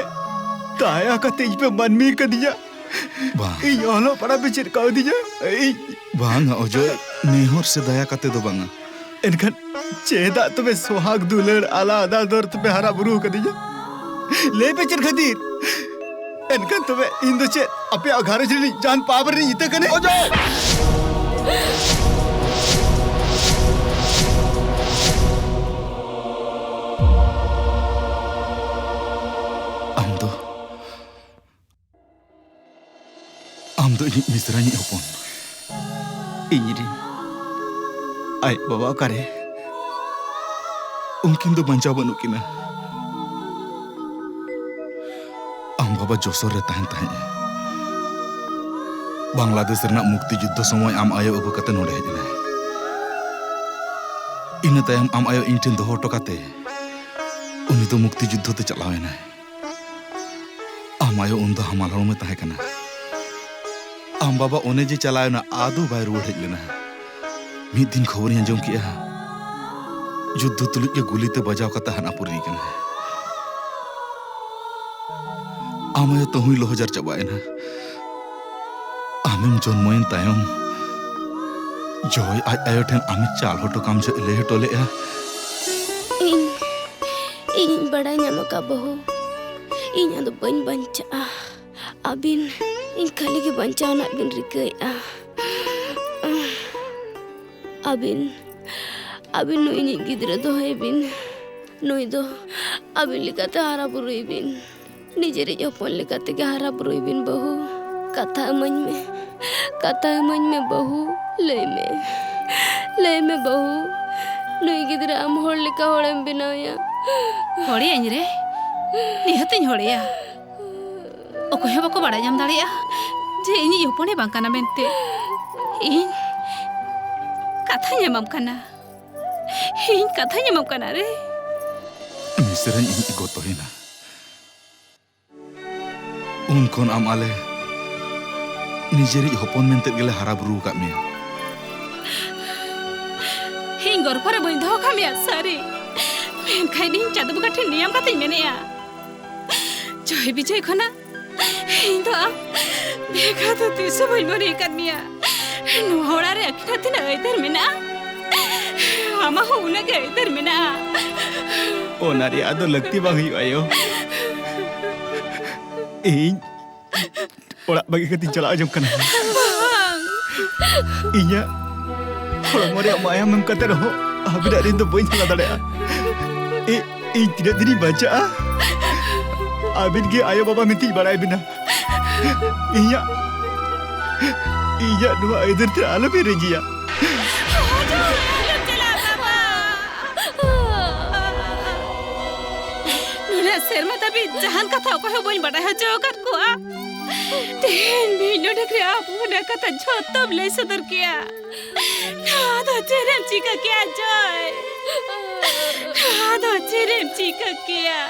ᱫᱟᱭᱟ ᱠᱟᱛᱮ ᱤᱧ ᱯᱮ ᱢᱟᱹᱱᱢᱤ ᱠᱟᱹᱫᱤᱧᱟ᱾ ᱵᱟᱝ᱾ ᱤᱧ ᱚᱞᱚᱜ ᱯᱟᱲᱦᱟᱜ ᱯᱮ ᱪᱮᱫ ᱠᱟᱣᱫᱤᱧᱟ᱾ ᱤᱧ ᱵᱟᱝᱟ ᱚᱡᱚᱭ, ᱱᱮᱦᱚᱨ ᱥᱮ ᱫᱟᱭᱟ ᱠᱟᱛᱮ ᱫᱚ ᱵᱟᱝᱟ᱾ ᱮᱱᱠᱷᱟᱱ ᱪᱮᱫᱟᱜ ᱛᱚᱵᱮ ᱥᱚᱦᱟᱜ ᱫᱩᱞᱟᱹᱲ ᱟᱞᱟᱫᱟ ᱫᱚᱨ ᱛᱮᱯᱮ ᱦᱟᱨᱟ ᱵᱩᱨᱩ ᱠᱟᱫᱤᱧᱟ? ᱞᱟᱹᱭ ᱯᱮ ᱪᱮᱫ ᱠᱷᱟᱹᱛᱤᱨ? ᱮᱱᱠᱷᱟᱱ ᱛᱚᱵᱮ ᱤᱧ ᱫᱚ ᱪᱮᱫ ᱟᱯᱮᱭᱟᱜ ᱜᱷᱟᱨᱚᱸᱡᱽ ᱨᱤᱱᱤᱡ ᱡᱟᱦᱟᱱ ᱯᱟᱯ ᱨᱤᱱᱤᱡ ᱤᱛᱟᱹ ᱠᱟᱹᱱᱟᱹᱧ? ᱚᱡᱚᱭ! ᱟᱢ ᱫᱚ ᱟᱢ ᱫᱚ ᱤᱧᱤᱡ ᱢᱤᱥᱨᱟᱧᱤᱡ ᱦᱚᱯᱚᱱ᱾ ᱤᱧᱨᱮᱱ ᱟᱡ ᱵᱟᱵᱟ ᱚᱠᱟᱨᱮ? ᱩᱱᱠᱤᱱ ᱫᱚ ᱵᱟᱧᱪᱟᱣ ᱵᱟᱹᱱᱩᱜ ᱠᱤᱱᱟ᱾ ᱟᱢ ᱵᱟᱵᱟ ᱡᱚᱥᱳᱨ ᱨᱮ ᱛᱟᱦᱮᱱ ᱛᱟᱦᱮᱸᱫ ᱮ᱾ ᱵᱟᱝᱞᱟᱫᱮᱥ ᱨᱮᱱᱟᱜ ᱢᱩᱠᱛᱤ ᱡᱩᱫᱽᱫᱷᱚ ᱥᱚᱢᱚᱭ ᱟᱢ ᱟᱭᱳ ᱟᱹᱜᱩ ᱠᱟᱛᱮ ᱱᱚᱰᱮ ᱦᱮᱡ ᱮᱱᱟᱭ᱾ ᱤᱱᱟᱹ ᱛᱟᱭᱚᱢ ᱟᱢ ᱟᱭᱳ ᱤᱧ ᱴᱷᱮᱱ ᱫᱚᱦᱚ ᱦᱚᱴᱚ ᱠᱟᱛᱮ ᱩᱱᱤ ᱫᱚ ᱢᱩᱠᱛᱤ ᱡᱩᱫᱽᱫᱷᱚ ᱛᱮ ᱪᱟᱞᱟᱣ ᱮᱱᱟᱭ᱾ ᱟᱢ ᱟᱭᱳ ᱩᱱᱫᱚ ᱦᱟᱢᱟᱞ ᱦᱚᱲᱢᱚᱭ ᱛᱟᱦᱮᱸ ᱠᱟᱱᱟ᱾ ᱟᱢ ᱵᱟᱵᱟ ᱚᱱᱮ ᱡᱮ ᱪᱟᱞᱟᱣ ᱮᱱᱟ, ᱟᱫᱚ ᱵᱟᱭ ᱨᱩᱣᱟᱹᱲ ᱦᱮᱡ ᱞᱮᱱᱟ᱾ ᱢᱤᱫ ᱫᱤᱱ ᱠᱷᱚᱵᱚᱨᱤᱧ ᱟᱸᱡᱚᱢ ᱠᱮᱜᱼᱟ, ᱡᱩᱫᱽᱫᱷᱚ ᱛᱩᱞᱩᱡ ᱜᱮ ᱜᱩᱞᱤᱛᱮ ᱵᱟᱡᱟᱣ ᱠᱟᱛᱮ ᱦᱟᱱᱟ ᱯᱩᱨᱤ ᱠᱟᱱᱟᱭ᱾ ᱟᱢ ᱟᱭᱳ ᱛᱟᱹᱦᱩᱭ ᱞᱚᱦᱚᱡᱟᱨ ᱪᱟᱵᱟᱭᱮᱱᱟ᱾ ᱟᱢᱮᱢ ᱡᱚᱱᱢᱚᱭᱮᱱ ᱛᱟᱭᱚᱢ ᱡᱚᱭ ᱟᱡ ᱟᱭᱳ ᱴᱷᱮᱱ ᱟᱢᱮ ᱪᱟᱞ ᱦᱚᱴᱚ ᱠᱟᱢ ᱡᱚᱦᱚᱜ ᱮ ᱞᱟᱹᱭ ᱦᱚᱴᱚ ᱞᱮᱫᱼᱟ᱾ ᱤᱧ, ᱤᱧᱤᱧ ᱵᱟᱲᱟᱭ ᱧᱟᱢ ᱟᱠᱟᱫ, ᱵᱟᱹᱦᱩ, ᱤᱧ ᱟᱫᱚ ᱵᱟᱹᱧ ᱵᱟᱧᱪᱟᱜᱼᱟ᱾ ᱟᱹᱵᱤᱱ, ᱤᱧ ᱠᱷᱟᱹᱞᱤ ᱜᱮ ᱵᱟᱧᱪᱟᱣ ᱨᱮᱱᱟᱜ ᱵᱤᱱ ᱨᱤᱠᱟᱹᱭᱮᱫᱼᱟ᱾ ᱟᱹᱵᱤᱱ, ᱟᱹᱵᱤᱱ ᱱᱩᱭ ᱤᱧᱤᱡ ᱜᱤᱫᱽᱨᱟᱹ ᱫᱚᱦᱚᱭᱮ ᱵᱤᱱ᱾ ᱱᱩᱭ ᱫᱚ ᱟᱹᱵᱤᱱ ᱞᱮᱠᱟᱛᱮ ᱦᱟᱨᱟ ᱵᱩᱨᱩᱭᱮ ᱵᱤᱱ᱾ ᱱᱤᱡᱮᱨᱤᱡ ᱦᱚᱯᱚᱱ ᱞᱮᱠᱟ ᱛᱮᱜᱮ ᱦᱟᱨᱟ ᱵᱩᱨᱩᱭ ᱵᱤᱱ, ᱵᱟᱹᱦᱩ᱾ ᱠᱟᱛᱷᱟ ᱤᱢᱟᱹᱧ ᱢᱮ, ᱠᱟᱛᱷᱟ ᱤᱢᱟᱹᱧ ᱢᱮ, ᱵᱟᱹᱦᱩ᱾ ᱞᱟᱹᱭ ᱢᱮ, ᱞᱟᱹᱭ ᱢᱮ, ᱵᱟᱹᱦᱩ᱾ ᱱᱩᱭ ᱜᱤᱫᱽᱨᱟᱹ ᱟᱢ ᱦᱚᱲ ᱞᱮᱠᱟ ᱦᱚᱲᱮᱢ ᱵᱮᱱᱟᱣᱮᱭᱟ᱾ ᱦᱚᱲᱮᱭᱟᱹᱧ ᱨᱮ, ᱱᱤᱦᱟᱹᱛᱤᱧ ᱦᱚᱲᱮᱭᱟ᱾ ᱚᱠᱚᱭ ᱦᱚᱸ ᱵᱟᱠᱚ ᱵᱟᱲᱟᱭ ᱧᱟᱢ ᱫᱟᱲᱮᱭᱟᱜᱼᱟ ᱡᱮ ᱤᱧᱤᱡ ᱦᱚᱯᱚᱱᱮ ᱵᱟᱝ ᱠᱟᱱᱟ ᱢᱮᱱᱛᱮ᱾ ᱤᱧ ᱠᱟᱛᱷᱟᱧ ᱮᱢᱟᱢ ᱠᱟᱱᱟ, ᱤᱧ ᱠᱟᱛᱷᱟᱧ ᱮᱢᱟᱢ ᱠᱟᱱᱟ ᱨᱮ᱾ ᱢᱤᱥᱨᱟᱧ ᱤᱧᱤᱡ ᱜᱚᱛᱚᱭᱮᱱᱟ᱾ ᱩᱱ ᱠᱷᱚᱱ ᱟᱢ ᱟᱞᱮ ᱱᱤᱡᱮᱨᱤᱡ ᱦᱚᱯᱚᱱ ᱢᱮᱱᱛᱮ ᱜᱮᱞᱮ ᱦᱟᱨᱟ ᱵᱩᱨᱩ ᱟᱠᱟᱫ ᱢᱮᱭᱟ᱾ ᱤᱧ ᱜᱚᱨᱵᱷᱚ ᱨᱮ ᱵᱟᱹᱧ ᱫᱚᱦᱚ ᱠᱟᱜ ᱢᱮᱭᱟ, ᱥᱟᱹᱨᱤ᱾ ᱢᱮᱱᱠᱷᱟᱱ ᱤᱧ ᱪᱟᱸᱫᱚ ᱵᱚᱸᱜᱟ ᱴᱷᱮᱱ ᱱᱤᱭᱟᱹᱢ ᱠᱟᱛᱷᱟᱧ ᱢᱮᱱᱮᱜᱼᱟ, ᱡᱚᱭ ᱵᱤᱡᱚᱭ ᱠᱷᱚᱱᱟᱜ ᱤᱧ ᱫᱚ ᱟᱢ ᱵᱷᱮᱜᱟᱨ ᱫᱚ ᱛᱤᱥ ᱦᱚᱸ ᱵᱟᱹᱧ ᱢᱚᱱᱮ ᱟᱠᱟᱫ ᱢᱮᱭᱟ᱾ ᱱᱚᱣᱟ ᱚᱲᱟᱜ ᱨᱮ ᱟᱹᱠᱤᱱᱟᱜ ᱛᱤᱱᱟᱹᱜ ᱟᱹᱭᱫᱟᱹᱨ ᱢᱮᱱᱟᱜᱼᱟ, ᱟᱢᱟᱜ ᱦᱚᱸ ᱩᱱᱟᱹᱜ ᱜᱮ ᱟᱹᱭᱫᱟᱹᱨ ᱢᱮᱱᱟᱜᱼᱟ᱾ ᱚᱱᱟ ᱨᱮᱭᱟᱜ ᱫᱚ ᱞᱟᱹᱠᱛᱤ ᱵᱟᱝ ᱦᱩᱭᱩᱜᱼᱟ, ᱟᱭᱳ᱾ ᱤᱧ ᱚᱲᱟᱜ ᱵᱟᱹᱜᱤ ᱠᱟᱛᱮᱧ ᱪᱟᱞᱟᱣ ᱡᱚᱝ ᱠᱟᱱᱟ᱾ ᱵᱟᱝ᱾ ᱤᱧᱟᱹᱜ ᱦᱚᱲᱢᱚ ᱨᱮᱭᱟᱜ ᱢᱟᱭᱟᱢ ᱮᱢ ᱠᱟᱛᱮ ᱨᱮᱦᱚᱸ ᱟᱹᱵᱤᱱᱟᱜ ᱨᱤᱱ ᱫᱚ ᱵᱟᱹᱧ ᱦᱟᱞᱟ ᱫᱟᱲᱮᱭᱟᱜᱼᱟ᱾ ᱤ-, ᱤᱧ ᱛᱤᱱᱟᱹᱜ ᱫᱤᱱᱤᱧ ᱵᱟᱧᱪᱟᱜᱼᱟ? ᱟᱹᱵᱤᱱ ᱜᱮ ᱟᱭᱳ ᱵᱟᱵᱟ ᱢᱮᱱᱛᱮᱧ ᱵᱟᱲᱟᱭ ᱵᱤᱱᱟ᱾ ᱤᱧᱟᱹᱜ, ᱤᱧᱟᱹᱜ ᱱᱚᱣᱟ ᱟᱹᱭᱫᱟᱹᱨ ᱛᱮ ᱟᱞᱚᱵᱤᱱ ᱨᱟᱹᱡᱤᱭᱟ᱾ ᱱᱩᱱᱟᱹᱜ ᱥᱮᱨᱢᱟ ᱫᱷᱟᱹᱵᱤᱡ ᱡᱟᱦᱟᱱ ᱠᱟᱛᱷᱟ ᱚᱠᱚᱭ ᱦᱚᱸ ᱵᱟᱹᱧ ᱵᱟᱰᱟᱭ ᱦᱚᱪᱚ ᱟᱠᱟᱫ ᱠᱚᱣᱟ᱾ ᱛᱮᱦᱮᱧ ᱢᱤᱫ ᱰᱚᱸᱰᱮᱠ ᱨᱮ ᱟᱵᱚ ᱚᱱᱟ ᱠᱟᱛᱷᱟ ᱡᱷᱚᱛᱚᱢ ᱞᱟᱹᱭ ᱥᱚᱫᱚᱨ ᱠᱮᱭᱟ᱾ ᱱᱚᱣᱟ ᱫᱚ ᱪᱮᱫ ᱮᱢ ᱪᱤᱠᱟᱹ ᱠᱮᱭᱟ, ᱡᱚᱭ? ᱱᱚᱣᱟ ᱫᱚ ᱪᱮᱫ ᱮᱢ ᱪᱤᱠᱟᱹ ᱠᱮᱭᱟ?